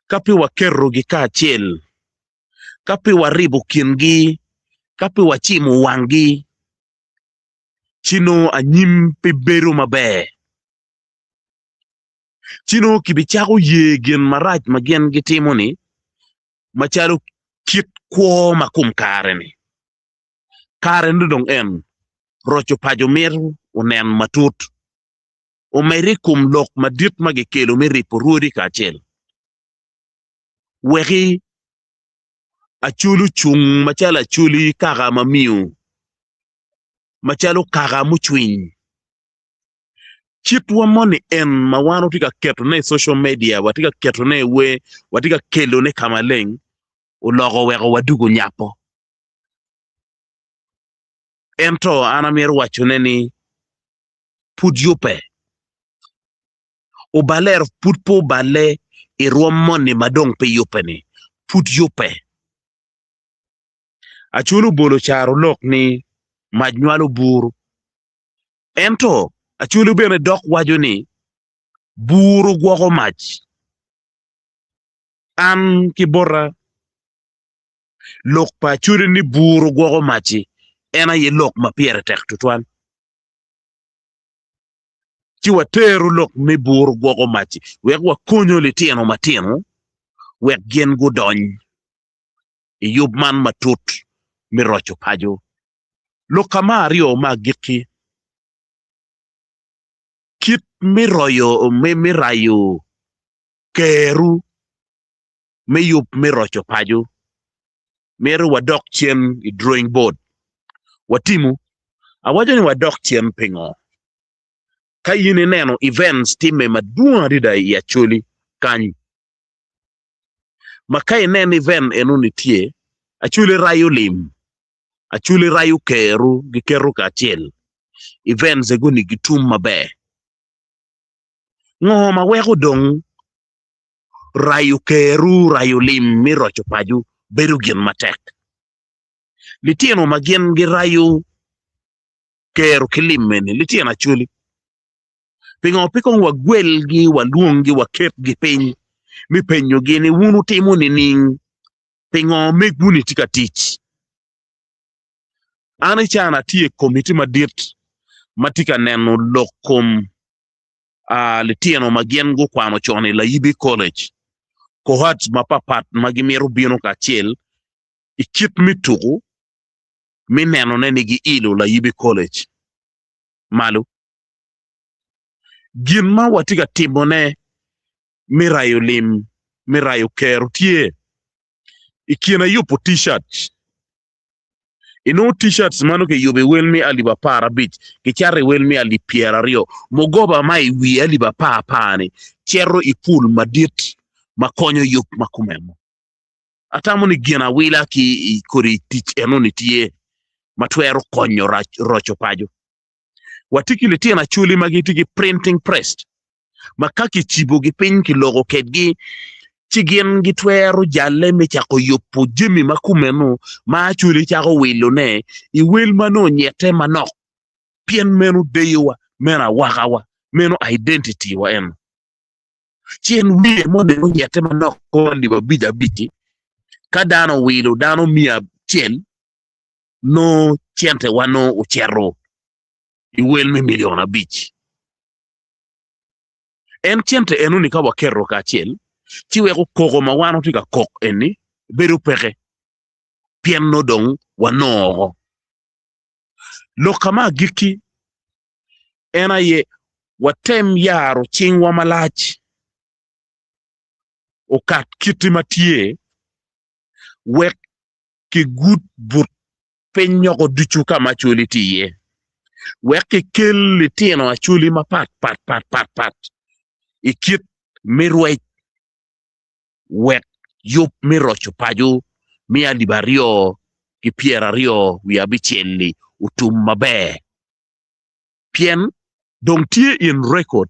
ka pe waketogi kacel, ka pe waribo kingi, ka pe wacimo wanggi, ci nongo anyim pe bedo maber. Ci nongo kibicako ye gin marac ma gin gitimo-ni macalo kit kwo ma kom kare-ni. Kare-ni dong en, roco paco mito onen matut, omedo i kom lok madit ma gikelo me ripo rwodi kacel. Weki Acholi ocung macalo Acholi kaka ma miyo, macalo kaka mucwiny. Kitwa moni en ma wan watye ka ketone i social media, watye ka ketone i wer, watye ka kelone ka maleng oloko oweko wadugo nyapo. Ento an amito wacone ni pud yubbe. Oballe pud pe oballe i rwom moni ma dong pe yubbe-ni, pud yubbe. Acholi obolo carolok ni mac nywalo buru. Ento Acholi bene dok waco ni buru gwoko mac. An ki bota, lok pa Acholi ni buru gwoko mac-ci en aye lok ma pire tek tutwal. Ci wateru lok me buru gwoko mac-ci wek wakonyo litino matino wek gin gudony i yub man matut me roco paco. Lok ka ma aryo me agikki, kit me royo me rayo keru me yub me roco paco mito wadok cen i drawing board watimu. Awaco ni wadok cen pingo? Ka in ineno events timme madwong adada i Acholi kany ma ka inen event enoni tye Acholi rayo lim Acholi rayo keru giketo kacel events egoni gitum maber. Ngo ma weko dong rayo keru rayo lim me roco paco bedo gin matek? Litino ma gin girayo keru ki lim eni litino Acholi pingo pe kong wagwelgi walwonggi waketgi piny me penyogi ni wun wutimo nining? Pingo megwu-ni tye ka tic? An i caa-ni atye i komiti madit ma tye ka neno lok kom litino ma gin gukwano con i Layibi College, cohorts mapatpat ma gimito bino kacel i kit me tuku me nenone ni giilo Layibi College malo. Gin ma watye ka timone me rayo lim, me rayo kero tye i kine yubo T-shirts. Inongo T-shirts ma nongo kiyubo i wel me alip aparabic kicato i wel me alip pyeraryo. Mugoba ma i wi alip apar apar-ni cito i pul madit ma konyo yub ma kumeno. Atamo ni gin awila ki i kodi tic enoni tye ma twero konyo roco paco. Watye ki litino acholi ma gitye ki printing press ma ka kicibogi piny kiloko kedgi. ci gin gitwero jalle me cako yubo jami ma kumeno ma Acholi cako wilone i wel ma nongo onyette manok, pien meno deyowa, meno awakawa, meno identity-wa eno. Ci en wiye moni onyette manok kor alip abic abic-ci, ka dano owilo dano miya acel, nongo centewa nongo ocito i wel me milion abic. En cente enoni ka waketo kacel, ci weko koko ma wan watye ka kok eni bedo peke, pien nongo dong wanongo oko. Lok ka me agikki en aye watem yaro cingwa malac okat kiti ma tye wek kigud but piny nyoko ducu ka ma Acholi tye iye, wek kikel litino Acholi mapat pat pat pat pat i kit me rwec wek yub me roco paco me alip 2026-li otum maber. Pien dong tye in record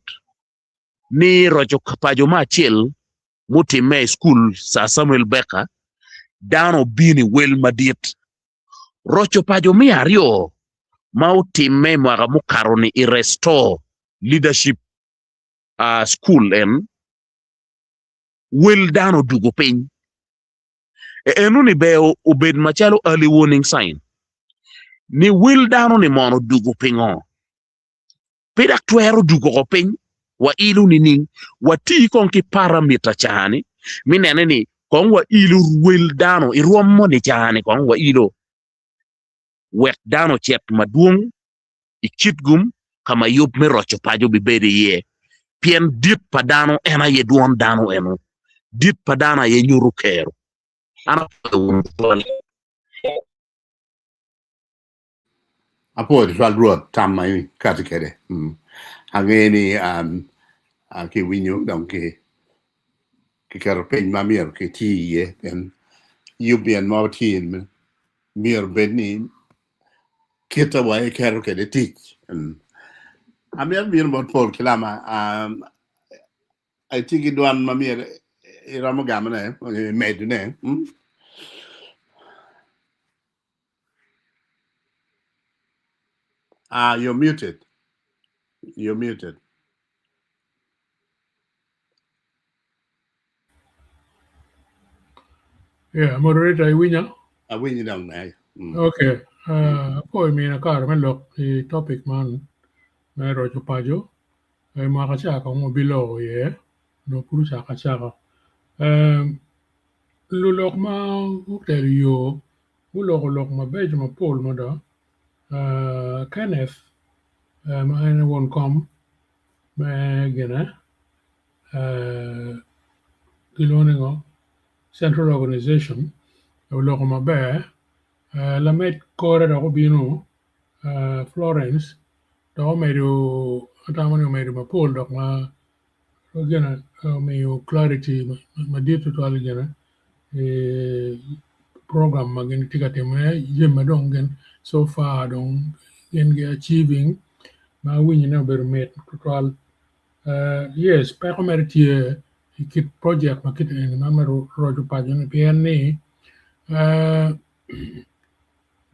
ni roco paco me acel mutimme i cukul Sir Samuel Baker, dano obino i wel madit. Roco paco me aryo ma otimme i mwaka mukato-ni i Restore Leadership School en wel dano odwogo piny. Enoni ber obed macalo early warning sign ni wel dano-ni mono odwogo pingo? Pe dok twero dwogo oko piny wailo nining? Wati kong ki paramita ca-ni me nene ni kong wailo wel dano i rwom moni ca-ni kong wailo wek dano ocit madwong i Kitgum ka ma yub me roco paco bibedo iye pien dit pa dano en aye dwon dano eno dit pa dano aye nyuto kero. An apwoyo wun tutwal. Apwoyo tutwal Rwot tam ma ikati kwede. Angeyo ni kiwinyo dong kiketo piny ma myero kiti iye pien yub en ma watye myero obed ni kite wa iketo kwede tic. Amito bino bot Paul ki Lama itye ki dwan ma myero iromo gamone imedone. Ah, you're muted. You're muted. Yeah, moderator iwinya? Awinyi dong ne. Okay. Apoyo mina kare me lok i topic man me roco paco. I mwaka ca kong wabiloko iye, nongo pud ocako acaka. Lulok ma gutelo yo guloko lok mabeco mapol mada. Kenneth ma en aye won kom me gine kilwongo ni ngo Central Organization oloko maber lamed kore dok obino Florence dok omedo atamo ni omedo mapol dok ma Gine omiyo clarity madit tutwal gine i program ma gin tye ka timone jami ma dong gin so far dong gin gi achieving ma awinyo ni obedo mit tutwal yes peko mere tye i kit project ma kiti eni ma me roco paco ni pien ni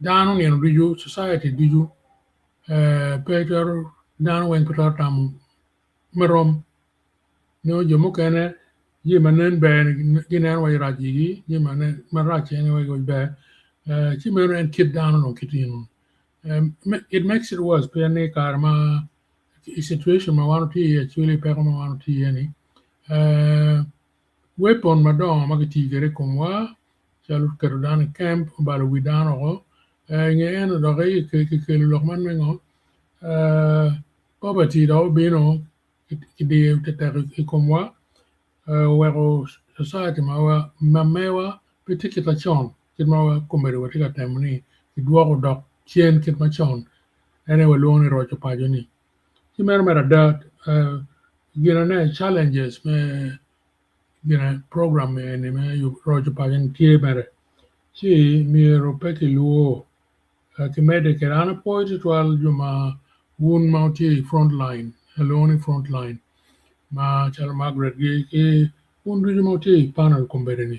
dano nino ducu society ducu pe twero dano weng pe twero tamo me rom nyo jo mukene jami ma nen ber gineno wai rac igi jami marac gineno wai ber ci meno en kit dano dong kit eno it makes it worse pien ni kare ma i situation ma wan watye iye actually peko ma wan watye iye ni weapon madongo ma kitiyo kwede i komwa calo keto dano i camp obalo wi dano woko i nge eno dok kikelo lok man me ngo Poverty dok obino kidiyo tetek i komwa oweko society ma mewa pe tye kit macon kit ma kombeddi watye ka temo ni kidwoko dok cen kit macon en aye walwongo ni roco paco ni. Ci meno mere ada ginene challenges me gine program eni me roco paco ni tye mere ci myero pe kilwor Kimedde kwede, an apwoyo tutwal jo ma wun ma wutye i front line, alwongo ni front line ma calo Margaret gi ki Wun ducu ma wutye i panel kombeddi-ni,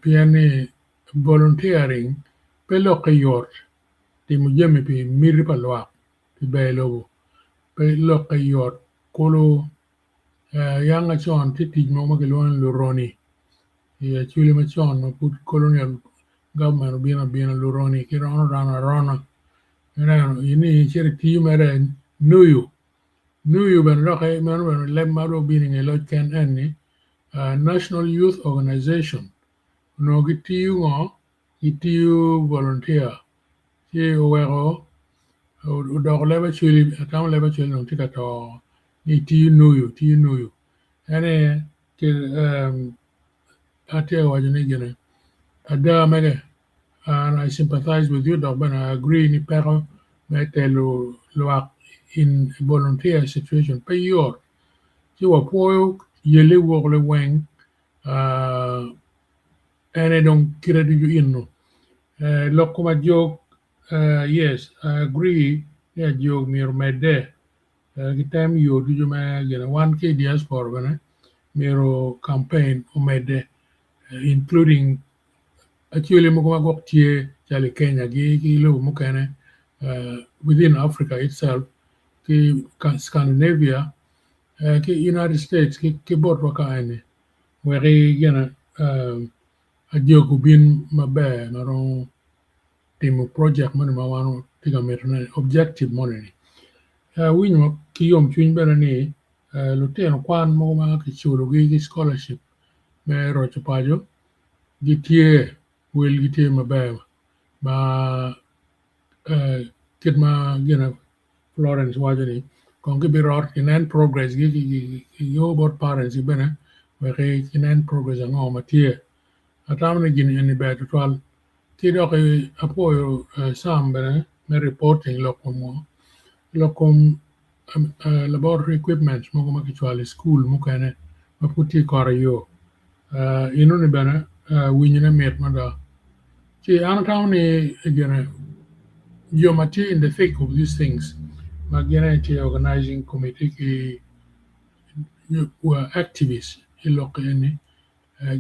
pien ni volunteering pe lokke yot timo jami pi miti pa lwak pi ber lobo pe lokke yot kulu yanga con tye tic mogo ma kilwongo ni luroni i Acholi macon ma pud colonial government obino abina luroni kirono dano arona ineno in icito itiyo mere nuyu Nuyu bene dok meno bene leb ma dong obino i nge loc ken en-ni, National Youth Organization onongo gitiyo ngo? Gitiyo volunteer ci oweko odoko leb Acholi, atamo leb Acholi dong tye ka to ni tiyo nuyu tiyo nuyu en aye atye ka waco ni gine ada mege and I sympathize with you dok bene I agree ni peko me telo lwak in a volunteer situation pe yot ci wapwoyo yelle woko liweng en aye dong kite ducu eno lok kom ajog yes I agree ni ajog myero omedde gitem yo ducu me gine wan ki i diaspora bene myero campaign omedde including Acholi mogo ma gwok tye calo i Kenya gi ki lobo mukene within Africa itself ki Scandinavia ki United States ki botwa ka eni wek gine ajog obin maber ma romo timo project moni ma wan watye ka mitone objective moni ni. Awinyo ki yomcwiny bene ni lutino kwan mogo ma kiculogi ki scholarship me roco paco gitye welgi tye maber ma kit ma gine Florence waco ni kong gibirot ginen progress gi giyo bot parents gi bene wek ginen progress ango ma tye. Atamo ni gin eni ber tutwal ki dok apwoyo Sam bene me reporting lok kom ngo lok kom laboratory equipment mogo ma kicwalo i cukul mukene ma pud tye i kore yo enoni bene winyone mit mada ci an atamo ni gine jo ma tye in the thick of these things ma gin aye tye organizing committee ki activists i lok eni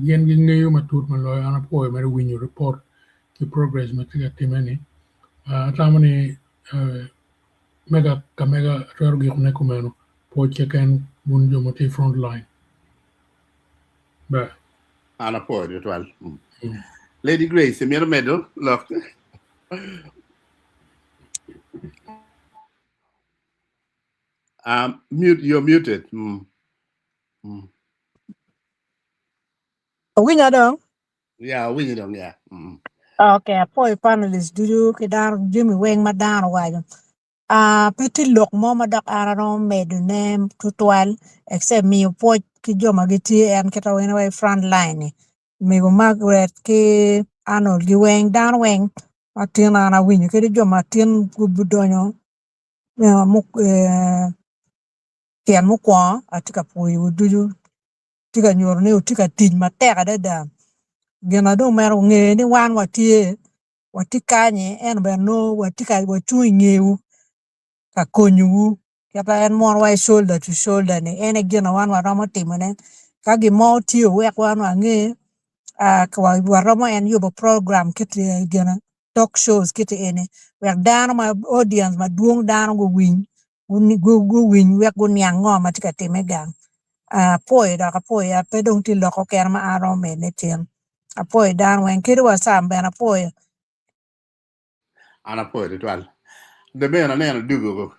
gin gingeyo matut ma loyo an apwoyo mere winyo report ki progress ma tye ka timme ni atamo ni mega ka mega atwero gikone kumeno pwoc keken wun jo ma tye i front line ber. An apwoyo tutwal. Lady Grace, imito medo lok? Mute, you're muted. Awinyo dong? Yeah, awinyo dong, yeah. Okay, apwoyo panelists ducu ki dano jami weng ma dano owaco. Ah, pe tye lok mo ma dok an aromo medone tutwal except miyo pwoc ki jo ma gitye en kit ma weng i front line ni. Mego Margaret ki Arnold gi weng dano weng ma tin an awinyo kadi jo ma tin gudonyo tyen mukwongo atye ka pwoyowu ducu tye ka nyuto ni wutye ka tic matek adada gin na dong mere wunge ni wan watye watye kanyi ento bene nongo watye ka wacung i ngewu ka konyowu kit ma en mono wa shoulder to shoulder ni en aye gin ma wan waromo timone ka gin mo tye wuwek wan wange waromo en yubo program kit gine talk shows kiti eni wek dano ma audience madwong dano guwiny guwiny wek guniang ngo ma tye ka timme gang. Apwoyo dok apwoyo pe dong tye lok okene ma an aromo medone cen. Apwoyo dano weng kadi wa Sam bene apwoyo. An apwoyo tutwal. De bene aneno dugo.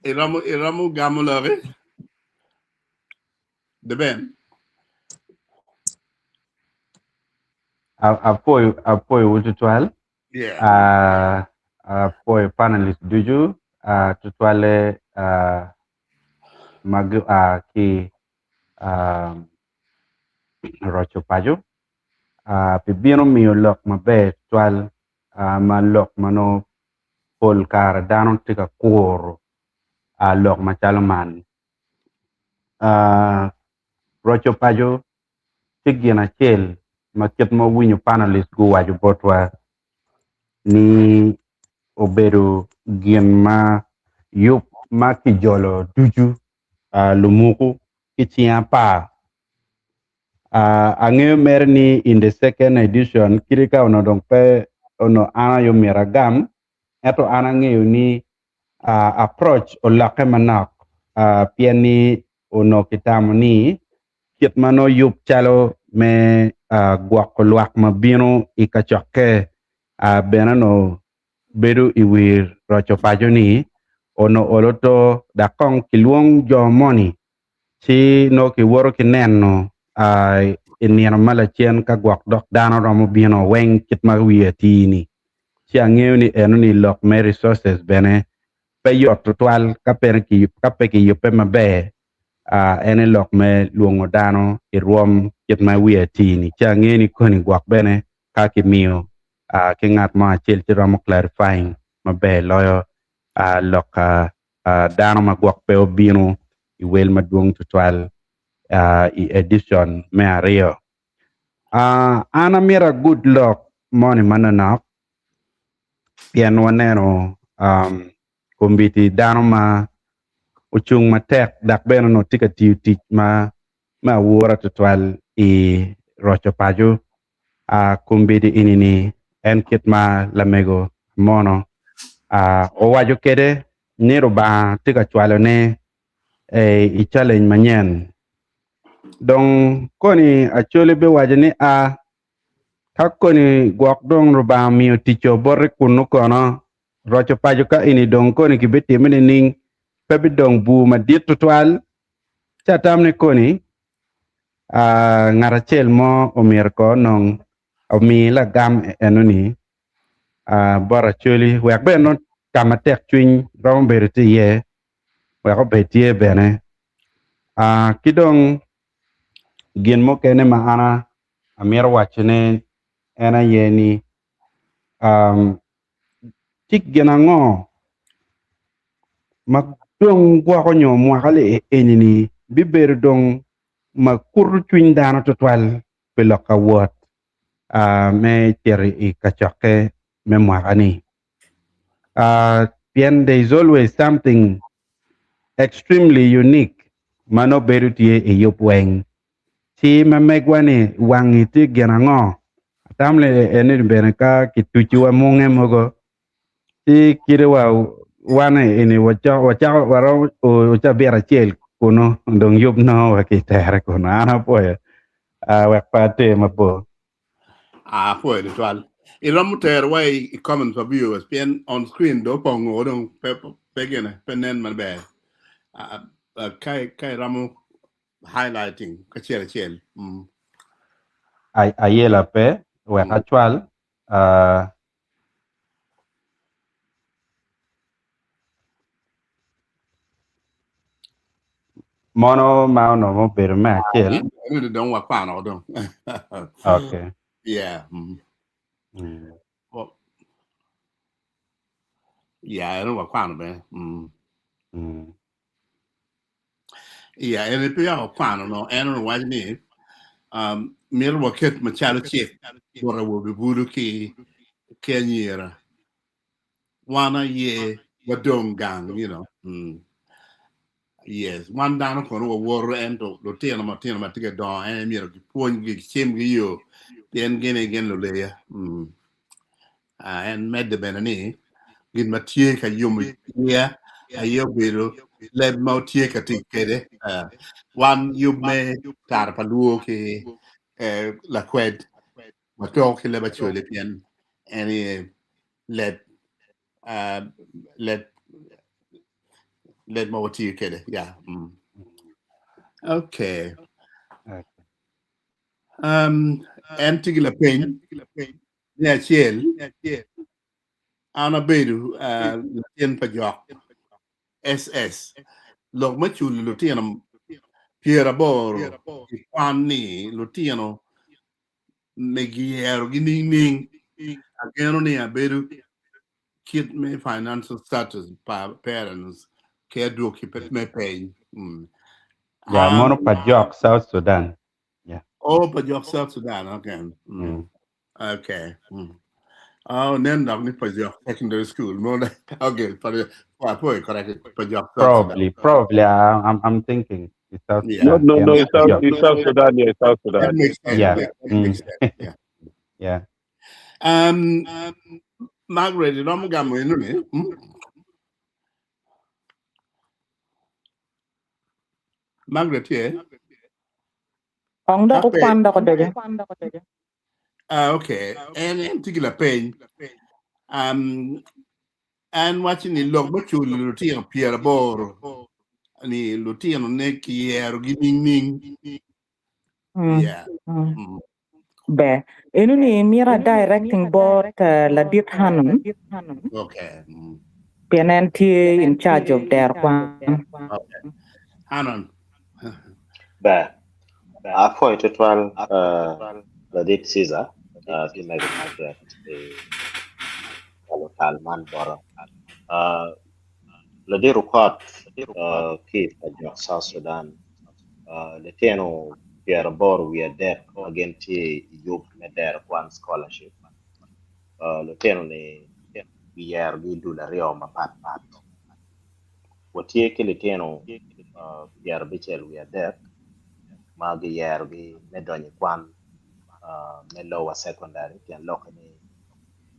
Iromo iromo gamo loki? De ben. Apwoyo apwoyowu tutwal. Yeah. Apwoyo panelist ducu tutwalle ma gua ki roco paco pi bino miyo lok maber tutwal ma lok ma nongo pol kare dano tye ka kuro lok macalo man. Roco paco tye gin acel ma kit ma owinyo panelist guwaco botwa ni obedo gin ma yub ma kijolo ducu. lumuku ki cing apar. Angeyo mere ni in the second edition kadi ka onongo dong pe onongo an aye omyero agam ento an angeyo ni approach olokke manok pien ni onongo kitamo ni kit ma nongo yub calo me gwoko lwak ma bino i kacokke bene onongo bedo i wi roco paco-ni onongo olo to dok kong kilwong jo moni ci nongo kiwoto ki neno i nino ma lacen ka gwok dok dano romo bino weng kit ma wiye atir-ni. Ci angeyo ni enoni lok me resources bene pe yot tutwal ka pe kiyubbe maber en aye lok me lwongo dano i rwom kit ma wiye atir-ni. Ci angeyo ni koni gwok bene ka kimiyo ki ngat mo acel ci romo clarifying maber loyo lok dano ma gwok pe obino i wel madwong tutwal i edition me aryo. An amito agud lok moni manonok pien waneno kombeddi dano ma ocung matek dok bene onongo tye ka tiyo tic ma me awura tutwal i roco paco. Kombeddi eni-ni en kit ma lamego mono owaco kwede ni Lubanga tye ka cwalone i challenge manyen. Dong koni Acholi biwaco ni a ka koni gwok dong Lubanga omiyo ticco boti kunnu kono roco paco ka eni dong koni kibitime nining pe bidong bur madit tutwal ci atam ni koni ngat acel mo omyero ko onong omi lagam enoni bot Acholi wek bene nongo ka ma tek cwiny romo bedo tye iye wek obed tye bene. Ki dong gin mukene ma an amito wacone en aye ni tye gin ango ma dong gwoko nyo mwaka eni-ni bibedo dong ma kuto cwiny dano tutwal pi lok ka wot me cito i kacokke me mwaka-ni. Pien there is always something extremely unique ma nongo bedo tye i yub weng. Ci ma megwa-ni wangi tye gin ango? Atamo ni eni bene ka kituciwa munge mogo ci kite wa wan eni wacako waromo o cabit acel kunu dong yub nongo wa ki tere kunu an apwoyo wek pe ater mabor. Apwoyo tutwal. Iromo tero wa i comments pa viewers pien on screen do opongo dong pe pe gine pe nen maber. Ka iromo highlighting kacel acel. Ayela pe wek acwal. Mono ma onongo obedo me acel. Eno dong wakwano dong. Okay. Yeah. Well, yeah, eno wakwano bene. Yeah, eni peya wakwano no, en onongo waco ni um, mito waket macalo cik bot awobe bulu ki ki anyira. Wan aye wadong gang, you know. Yes, wan dano kono wawoto ento lutino matino ma tye ka dongo en aye myero gipwonygi, gicimgi yo pien gin aye gin luleya. En medde bene ni gin ma tye ka yomo iya aye obedo leb ma wutye ka tic kwede. Wan yub me kare pa luo ki lakwed watoko ki leb Acholi pien en aye leb leb leb ma watiyo kwede. Yeah. Okay. Um, en tye ki lapeny me acel an abedo latin pa jok SS lok me culo lutino 80 i kwan ni lutino me giyerogi ningning? Ageno ni abedo kit me financial status pa parents ki adwoki me peny. Ya, mono pa jok South Sudan. Yeah. Oh, pa jok South Sudan. Okay. Okay. Oh, nen dok ni Pajok Secondary School. Mo okay, pa correct Pajok South Sudan. Probably, probably. I'm thinking it's South Yeah. No, Sudan. no, Yeah, no, it's South, Pajok. it's South Sudan, yeah, it's South That Sudan. makes sense. Yeah. Yeah, that makes sense. Yeah. Yeah. Margaret, iromo gamo eno ni? Margaret ye? Ong dok Kape. ukwan dok odoco. Ah, okay. En tye ki lapeny. An waco ni lok me culo lutino 80 ni lutino ne kiyerogi ningning. Yeah. Ber. Eno ni mira directing bot ladit Hanun Okay. Pien en tye in charge of dero kwan. Okay. Hanon. Ber. Apwoyo tutwal ladit Caesar ki mego Margaret i tal man bota. Ladit Rukot ki Pajok South Sudan litino 83 ma gin tye i yub me dero kwan scholarship. Lutino ni giyerogi dul aryo mapatpat. Watye ki litino 53 ma giyerogi me donyo i kwan me lower secondary pien lokke ni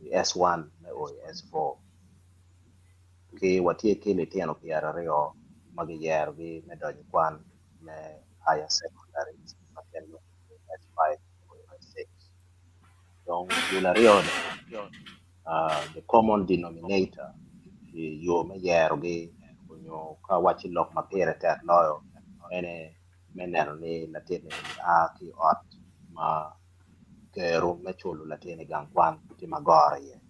i S1 me o i S4. Ki watye ki litino 20 ma giyerogi me donyo i kwan me higher secondary ma pien lokke ni S5 o S6. Dong dul aryo ni the common denominator i yo me yerogi onyo ka waci lok ma pire tek loyo ene me neno ni latin ni a ki ot ma kero me culo latin i gang kwan tye ma goro iye.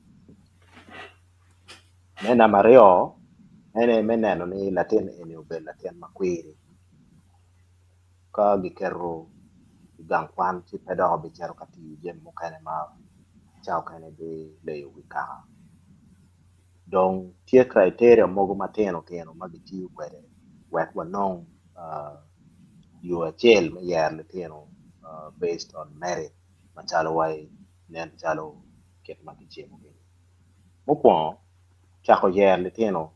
Me namba aryo ene me neno ni latin eni obedo latin ma kwiri. Ka giketo i gang kwan ci pe dok obicito ka tiyo jami mukene ma ca okene bileyo wi kaka. Dong tye criteria mogo matino tino ma gitiyo kwede wek wanong yo acel me yero litino based on merit macalo wai nen calo kit ma kicimo gini. Mukwongo cako yero litino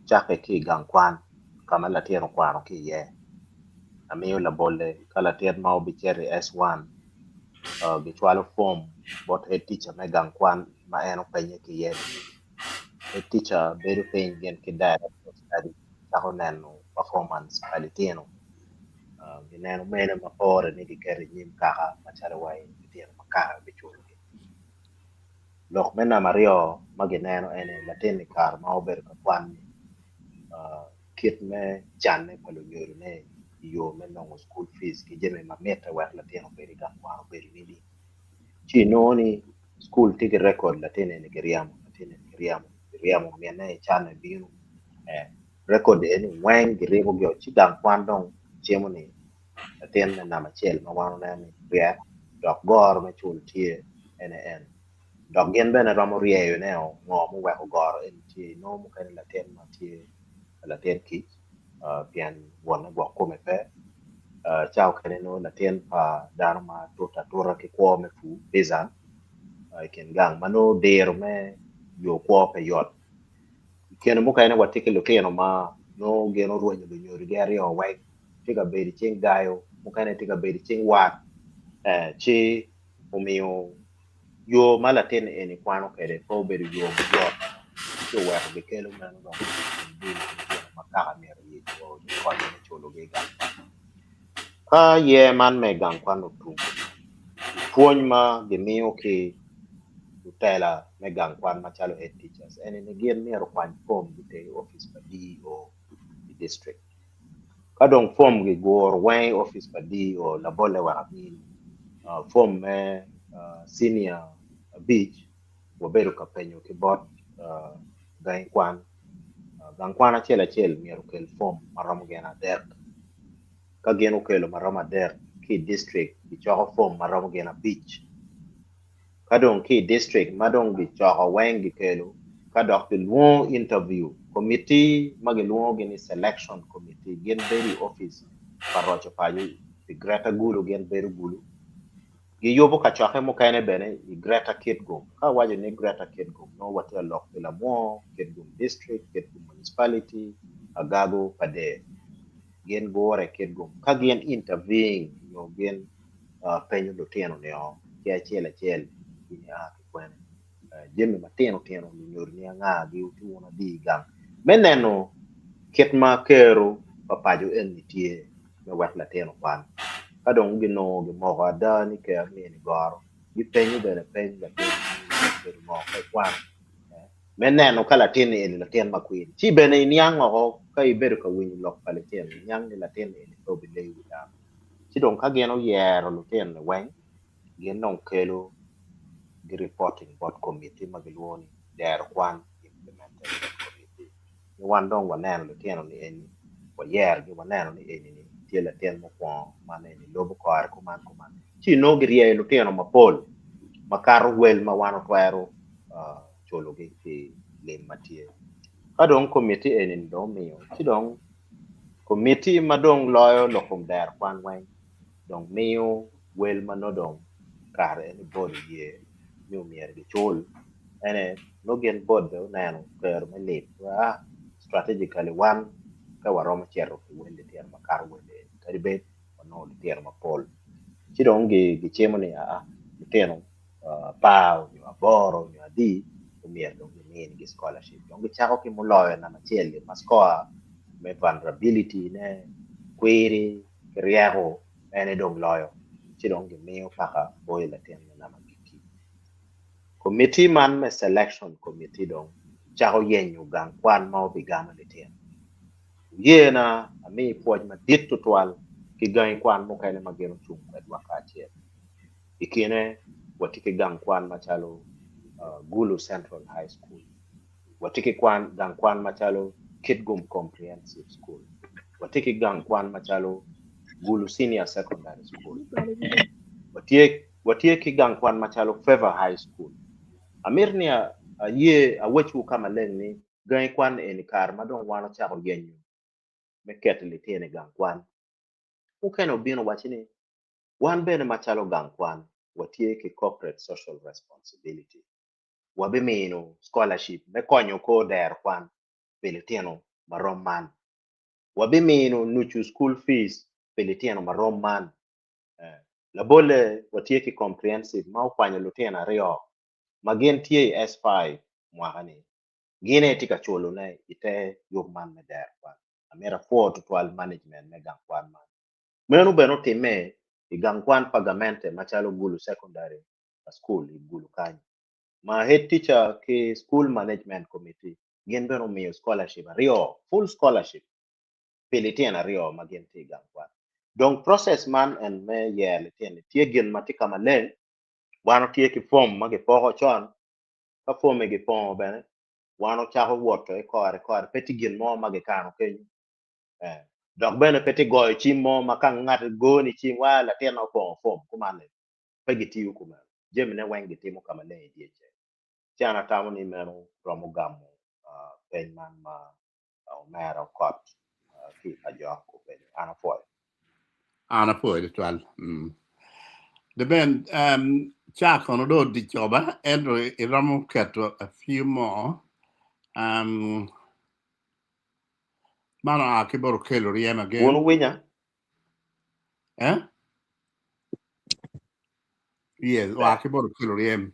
cakke ki i gang kwan ka ma latin okwano ki iye. Amiyo labolle ka latin ma obicito i S1 gicwalo form bot head teacher me gang kwan ma en openye ki iye. Head teacher bedo piny gin ki director of study cako neno performance pa litino. Gineno mene ma pore ni giketo i nyim kaka macalo wai litino ma kaka biculogi. Lok me namba aryo ma gineno ene latin i kare ma obedo ka kwan kit me canne pa lunyodone i yo me nongo school fees ki jami ma mitte wek latin obed i gang kwan obedo nini. Ci inongo ni school tye ki record latin eni kiryemo, latin eni kiryemo, kiryemo minne i canne bino. Record eni weng giribogi ci gang kwan dong cimo ni latin me namba acel ma wan oneno ni ryek dok goro me cul tye ene en. Dok gin bene romo ryeyone ngo muweko goro eni tye inongo mukene latin ma tye latin kic pien wonne gwok kome pe ca okene nongo latin pa dano ma tute atuta ki kwo me pur peasant i kin gang ma nongo diro me yo kwo pe yot. I kine mukene watye ki lutino ma nongo gin orwenyo lunyodogi aryo weng tye ka bedo i cing gayo mukene tye ka bedo i cing wat ci omiyo yo ma latin eni kwano kwede pe obedo yo mayot ci oweko gikelo meno dong dul lutino ma kaka myero konyo me culogi i gang kwan. Ka yer man me gang kwan otum, pwony ma gimiyo ki lutela me gang kwan macalo head teachers ene ni gin myero okwany form giter i office pa DEO i district. Ka dong form giguro weng i office pa DEO labolle wek amini form me senior abic wabedo ka penyo ki bot gangi kwan. Gang kwan acel acel myero okel form maromo gin adek. Ka gin okelo maromo adek ki i district gicoko form maromo gin abic. Ka dong ki i district ma dong gicoko weng gikelo ka dok gilwongo interview committee ma gilwongogi ni selection committee gin bedo i office pa roco paco i Greater Gulu gin bedo Gulu. Giyubo kacokke mukene bene i Greater Kitgum. Ka awaco ni Greater Kitgum nongo watye ka lok pi Lamwor, Kitgum District, Kitgum Municipality, Agago, Pader. Gin gure i Kitgum. Ka gin interviewing nyo gin penyo lutino nio ki acel acel in ia ki kwene, jami matino tino lunyodo ni anga gi wutye wun adi i gang me neno kit ma kero pa paco eni tye me wek latin okwan. Ka dong ginongo gimoko ada ni kero ni eni goro, gipenyo bene peny latin ni obedo ngo ka ikwano me neno ka latin ni eni latin ma kwiri. Ci bene iniang oko ka ibedo ka winyo lok pa litino, iniang ni latin ni eni pe obileyo wi dano. Ci dong ka gin oyero lutino ni weng, gin dong kelo gi reporting bot committee ma gilwongo ni Dero Kwan Implementation Committee. Ni wan dong waneno litino ni eni, wayerogi waneno ni eni ni tye latin mukwongo man eni lubo kore kuman kuman. Ci inongo giryeyo lutino mapol makato wel ma wan otwero culogi ki lim ma tye. Ka dong committee eni ni dong omiyo, ci dong committee ma dong loyo lok kom dero kwan weng dong miyo wel ma nongo dong kare eni board oye ni omyero gicul ene nongo gin board bene oneno kero me lim ah strategically wan pe waromo cito ki wel litino makato wel eni kadi bed wanongo litino mapol ci dong gicimo ni aa litino apar nyo aboro nyo adi omyero dong giminigi scholarship dong gicako ki muloyo namba acel-li ma score me vulnerability ne kwiri ki ryeko en aye dong loyo ci dong gimiyo paka boyo latin me namba agikki. Committee man me selection committee dong cako yenyo gang kwan ma obigamo litino. Wuyena ami pwoc madit tutwal ki gangi kwan mukene ma gin ocung kwedwa kacel. I kine watye ki gang kwan macalo Gulu Central High School, watye ki kwan gang kwan macalo Kitgum Comprehensive School, watye ki gang kwan macalo Gulu Senior Secondary School, watye watye ki gang kwan macalo Favor High School. Amito ni aye awecwu ka maleng ni gangi kwan eni kare ma dong wan ocako yenyo me keto litino i gang kwan, mukene obino waci ni wan bene macalo gang kwan watye ki corporate social responsibility wabimino scholarship me konyo kor dero kwan pi litino ma rom man. Wabimino nucu school fees pi litino ma rom man. Labolle watye ki comprehensive ma okwanyo lutino aryo ma gin tye i S5 mwaka ni gin aye tye ka culone i te yub man me dero kwan. Amito apwo tutwal management me gang kwan man. Meno bene otimme i gang kwan pa gamente macalo Gulu Secondary School i Gulu kany ma head teacher ki school management committee gin bene omiyo scholarship aryo, full scholarship pi litino aryo ma gin tye i gang kwan. Dong process man en me yero litino ni tye gin ma tye ka maleng, wan watye ki form ma gipoko con, ka form-mi gipongo bene wan ocako woto i kore kore pe tye gin mo ma gikano kenyo. Eh, dok bene pe tye goyo cim mo ma ka ngat goni cim wa latinna opongo form kuman-ni pe gitiyo kumeno. Jamine weng gitimo ka maleng i dye ceng. Ci an atamo ni meno romo gamo peny man ma omera Okot ki i Kajok openyo. An apwoyo. An apwoyo tutwal. Mm. The ben um, ca kono do odic coba ento iromo keto a few more um, man oa ki bot Okello Ryem Wun again. wuwinya? Eh? Yes, oa Ber. ki bot Okello Ryem.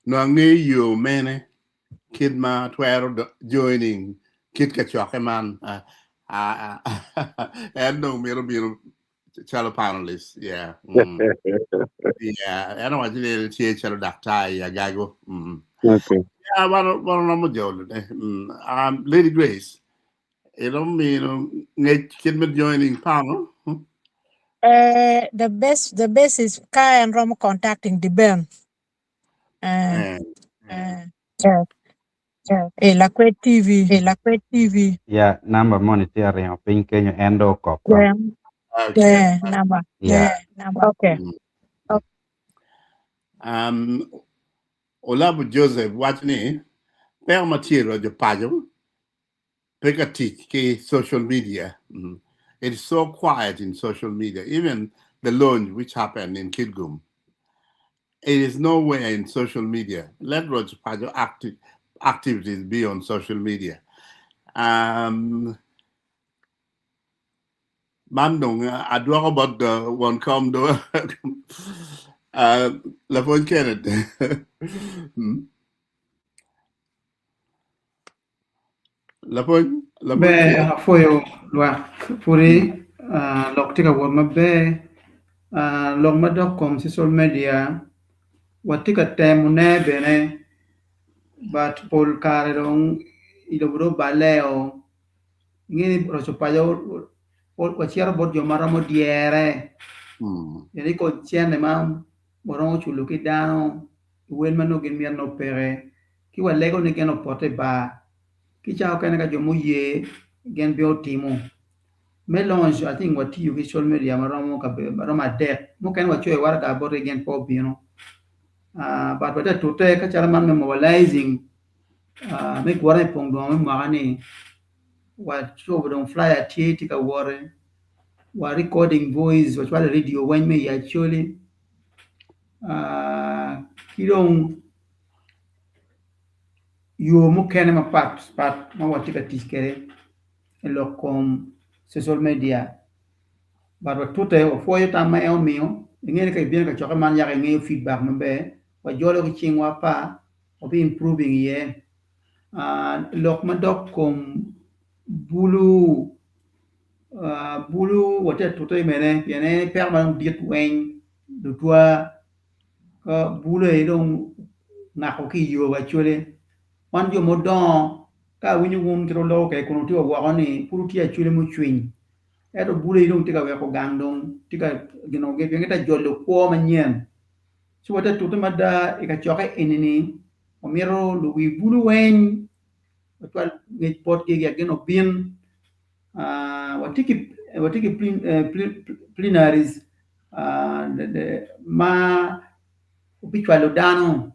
Nongo angeyo yo mene kit ma twero joining kit kacokke man. En dong mito bino calo panelist. Yeah. Yeah, en owaco ni en tye calo daktar i Agago. Okay. Yeah, wan wan romo jolone. Lady Grace, iromo mino ngec kit me joining panel? The best is ka en romo contacting the Ben. E Lakwed TV. Yeah, number moni tye aringo piny kenyo en dong okop Yeah, Okay. yeah, number. Yeah. Okay. Olabu Joseph wacho ni peko ma tye i roco paco pe ka tic ki social media. It's so quiet in social media. Even the launch which happened in Kitgum. It is nowhere in social media. Let Roco Paco acti activities be on social media. Um, man dong adwoko bot uh, won kom do uh, lapwony Kenneth. Hmm. Lapwony, lapwony Ber Kenneth. apwoyo lwak pudi ah, lok tye ka wot maber Ah, lok madok kom social media watye ka temone bene but pol kare dong i lobo dong oballe o inge ni roco paco wacito bot jo ma romo dyere pien i kony cente ma waromo culo ki dano i wel ma nongo gin mito nongo peke ki walego ni gin opote i bar ki cawa mukene ka jo muye gin pe otimo me launch I think watiyo ki social media maromo kabedo maromo adek mukene wacoyo waraga botgi gin pe obino but watye ka tute ka calo man me mobilizing me gure i pong dwongo me mwaka ni wacobo dong flyer tye tye ka wot wa recording voice wacwalo i radio weng me i Acholi ki dong yo mukene mapat pat ma watye ka tic kwede i lok kom social media but watute wapwoyo tam ma en omiyo inge ni ka ibino i kacokke man yaka ingeyo feedback maber wajolo ki cingwa apar wabi improving iye lok madok kom bulu bulu watye ka tute mene pien en peko ma dong dit weng lutwa ka bulu aye dong ngako ki i yo acwali wan jo mudongo ka awinyo wun kit wuloko kwede kun wutye wa woko ni pud wutye acwali mucwiny ento bulu aye dong tye ka weko gang dong tye ka gino pien gitye ka jolo kwo manyen ci watye ka tute mada i kacokke eni-ni wamito luwi bulu weng wacwal ngec botgi wek gin obin watye ki watye ki plenaries ma obicwalo dano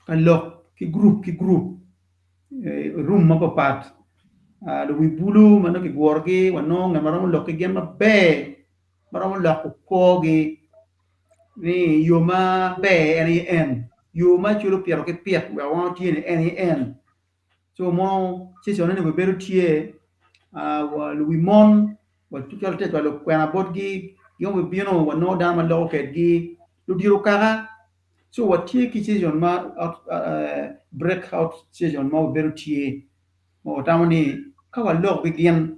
ka lok ki gurup ki gurup i rum mapapat luwi bulu ma nongo kigurogi wanongo ngat ma romo lok ki gin maber ma romo loko kwogi ni yo maber en aye en, yo ma culo pito ki pit wek wan watye ni en aye en. Co mono cecone ni bedo tye luwi mon wacwalo tye ka cwalo kwena botgi gin gibino wanongo dano ma loko kwedgi ludito kaka co watye ki cecon ma break out cecon ma obedo tye ma watamo ni ka waloko ki gin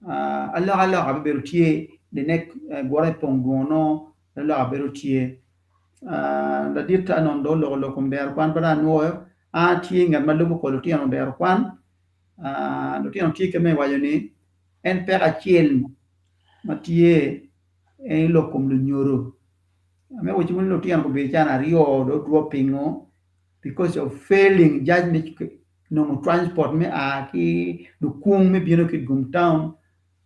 alokaloka bibedo tye the next gure i pong dwongo nongo alokaloka bedo tye ladit Anon dong oloko lok kom dero kwan pe dong anwoyo an atye ngat ma lubo kor lutino dero kwan lutino tye kit ma iwaco ni en peko acel ma tye en lok kom lunyodo me waco ni lutino gubedo calo aryo dong dropping-o because of failing judge nongo transport me a ki lukung me bino ki i gum town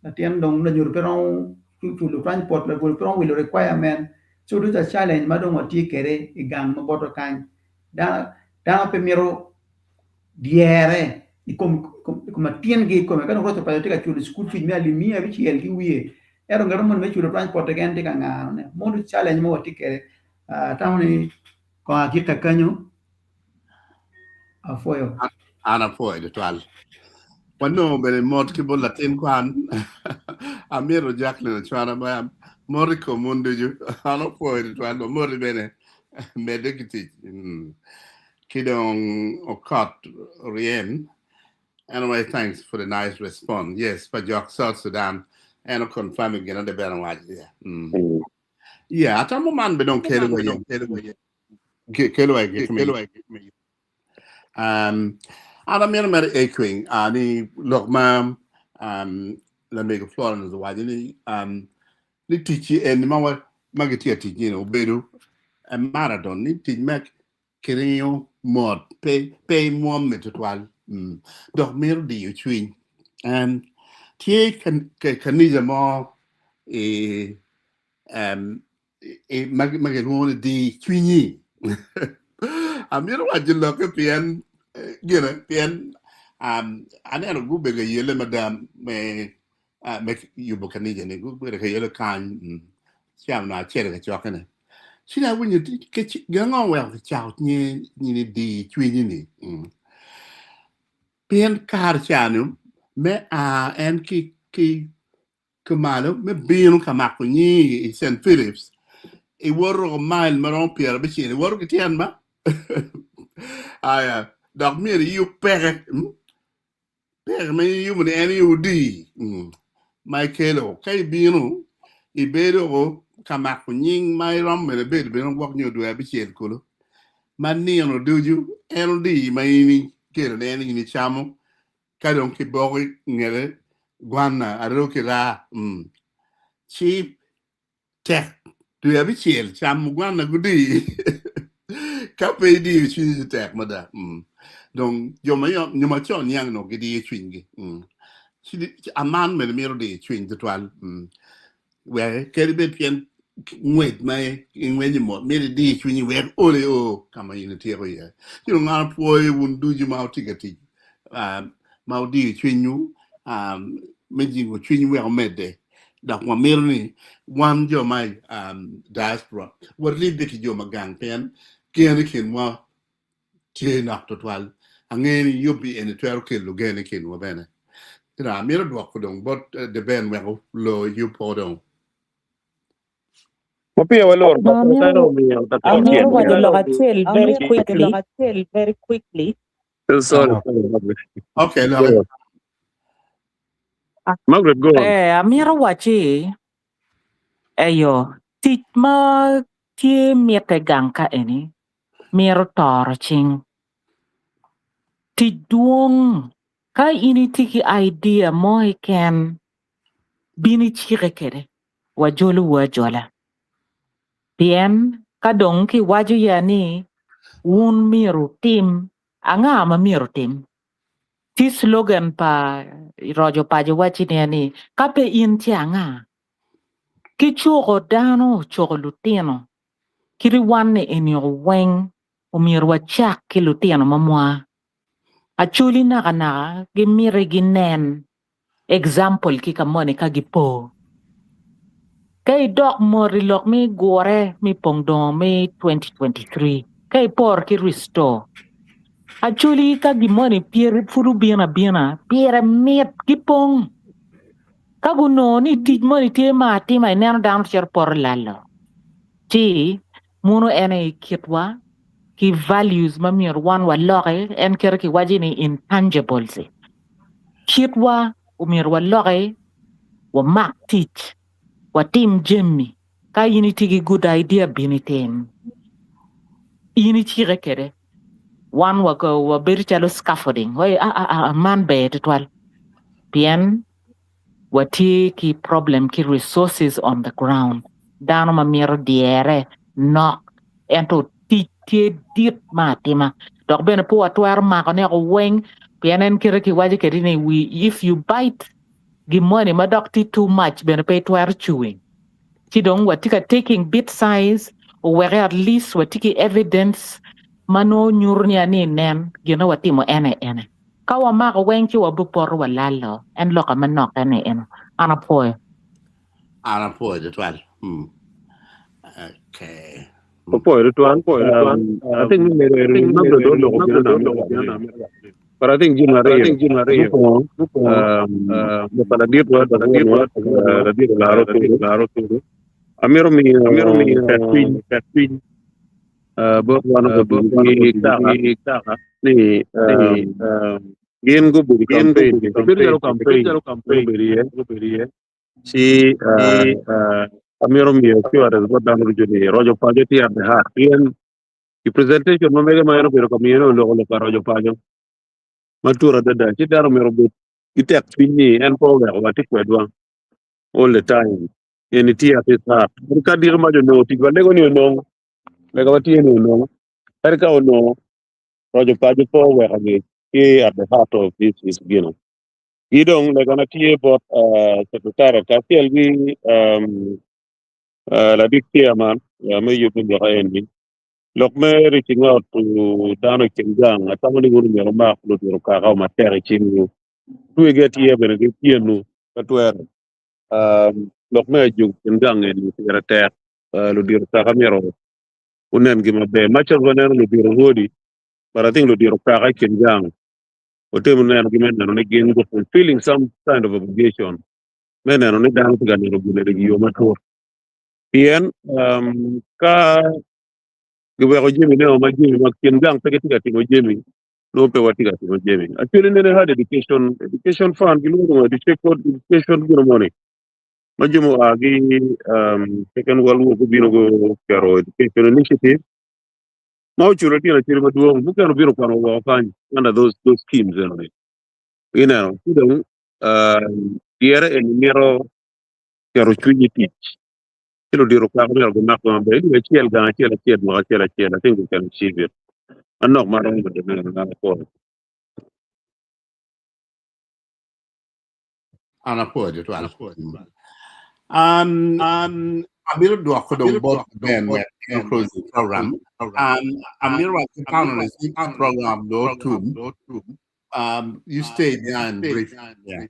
latin dong lanyodo pe romo culo transport labolo pe romo wilo requirement so those are challenge ma dong watye kwede i gang ma botwa kany dano pe mito dyere i kom latingi kikome ka dong roco paco tye ka culo cukul fic me alip miya abicel ki wiye ento ngat moni me culo transport keken tye ka ngarone mono challenge ma watye kwede atamo ni kong agik kakenyo Apwoyo. An apwoyo tutwal. Wanongo bene mot ki bot latin kwan. Amito Jacqueline Ocwana ma mot i kom wun ducu. An apwoyo tutwal. Wamoti bene medde ki tic. Mm. Ki dong Okot Ryem. Anyway, thanks for the nice response. Yes, pa jok South Sudan. En oconfirming gin ade bene owaco. Yeah. Mm. Yeah, atamo man be dong kelo wa kelo wa gik me an amito mere echoing ni lok ma lamego Florence owaco ni ni tic eni ma wa ma gitye ka tic ni obedo a marathon ni tic me kiringo mot pe pe imwomme tutwal dok mito diyo cwiny tye kanisa mo i ma gilwongo ni di cwinyi. Amito waco lokke pien gine pien aneno gubedo ka yelle mada me me yubo kanija ni gubedo ka yelle kany cam no acel i kacokkene. Ci dong awinyo gin ango oweko kicako nyini diyo cwinyi ni? Pien kare ca-ni me a en ki kumalo me bino ka mako nyingi i St. Philips iwoto mail ma romo 50 iwoto ki tyen ba aya dok myero iyub peke peke ma iyubo ni en aye odii ma ikelo ka ibino ibedo ka mako nying ma iromo bene bedo bene gwok nyo dwe abicel kulu ma nino ducu en odii ma in ikelo ni en in icamo Ka dong kiboko i ngete gwanna aroo ki raa, ci tek dwe abicel camo gwanna gudi. Ka pe idiyo cwinyi ci tek mada. Dong jo ma nyo macon niang onongo gidiyo cwinygi. Ci aman bene mito diyo cwiny tutwal. Wek kadi bed pien ngwec ma ingwenyo mot myero idi cwinyi wek oli o ka ma in ityeko iye. Ci dong an apwoyo wun ducu ma wutye ka tic ma wudiyo cwinywu me jingo cwinywu wek omedde dok wamito ni wan jo ma i diaspora waribbe ki jo ma gang pien gen i kinwa tye nok twatwal. Angeyo ni yubbi eni twero kelo gen i kinwa bene. Ento amito dwoko dong bot Deben wek olor yub po dong. Ma peya waloro No, dok amito dano omiyo dakika amito acel waco keken. lok acel very quickly. Sorry, sorry, Margaret. Okay, Go loki. on. Margaret, go on. Eh, amito wacci eyo tic ma tye mitte gang ka eni mito toro cing. Tic dwong ka in itye ki idea mo keken bin icike kwede wajolowu ajola. Pien ka dong kiwaco ya ni wun myero wutim, anga ma myero otim? Ci slogan pa roco paco waci niya ni ka pe in ci anga? Ki cuko dano ocuko lutino kit wan ni eni weng omyero wacak ki lutino ma mwa. Acholi nakanaka gimiti ginen example ki ka moni ka gipo. Ka idok mot i lok me gure me pong dongo me 2023 ka iporo ki restore Acholi ka gin moni pud obino abina pire mit gipong. Ka gunongo ni tic moni tye ma atima ineno dano cito poto lalo ci muno en aye kitwa ki values ma myero wan waloki en kite kiwaco ni intangibles kitwa omyero waloki wamak tic watim jami ka in itye ki good idea bin itim in icike kwede wan wabedo calo scaffolding man ber tutwal pien watye ki problem ki resources on the ground dano ma mito dyere nok ento tic tye dit me atima dok bene pe watwero makone weng pien en kite kiwaco kwede ni if you bite gin moni ma dok tye too much bene pe itwero chewing ci dong watye ka taking bit size oweke at least watye ki evidence ma nongo nyuto ni ani nen gin ma watimo ene ene. Ka wamako weng ci wabipoto walalo. En loka manok eni eno. An apwoyo. An apwoyo tutwal. Okay. Apwoyo tutwal. I think me medo eri Margaret oloko gin na amito But I think jami aryo mukwongo lok laditwa ladit olaro kede amito miyo tek cwiny bot wan obedo ki kaka ni gin gubedo i campaign bedo calo campaign gubedo iye ci amito miyo assurance bot dano ducu ni roco paco tye at the heart pien i presentation ma mege ma en obedo ka miyone oloko lok pa roco paco matut adada ci dano myero obed ki tek cwiny ni en pe oweko watye kwedwa all the time en itye at his heart ka diki mac onongo tic walego ni onong lega watye ni onong kadi ka onongo roco paco pe owekogi ki at the heart of this is gino ki dong legana tye bot secretariat kacel ki ladit chairman me yub me mwaka eni lok me reaching out to dano i kin gang atamo ni wun myero wumak ludito kaka matek i cingwu twege tye bene ki pyenu ka twero lok me ajog kin gang eni pire tek ludito kaka myero. Wunen gi maber. Macalo waneno ludito rwodi, but I think ludito kaka i kin gang watemo neno gi me neno ni gin go fulfilling some kind of obligation me neno ni dano tye ka neno gin eni i yo matut. Pien um, ka giweko jami ne ma jami ma kin gang pe gitye ka timo jami nongo pe watye ka timo jami. Actually nene had education education fund gilwongo ngo education education gino moni ma jo mua ki um, second world war gubino guketo education initiative ma oculo tyen acel madwong mukene obino kwano woko kany under those those schemes eno-ni. Ineno ci dong um, dyere eni mito keto cwiny i tic ci ludito kwako myero gumak maber i acel gang acel acel mwaka acel acel I think we can achieve it. Manok ma romo bedo neno na apwoyo. An apwoyo tutwal. Um, amito dwoko dong bot Ben wek en close the program. Amito waco panelists ni program do tum. You stay behind brief. Yeah.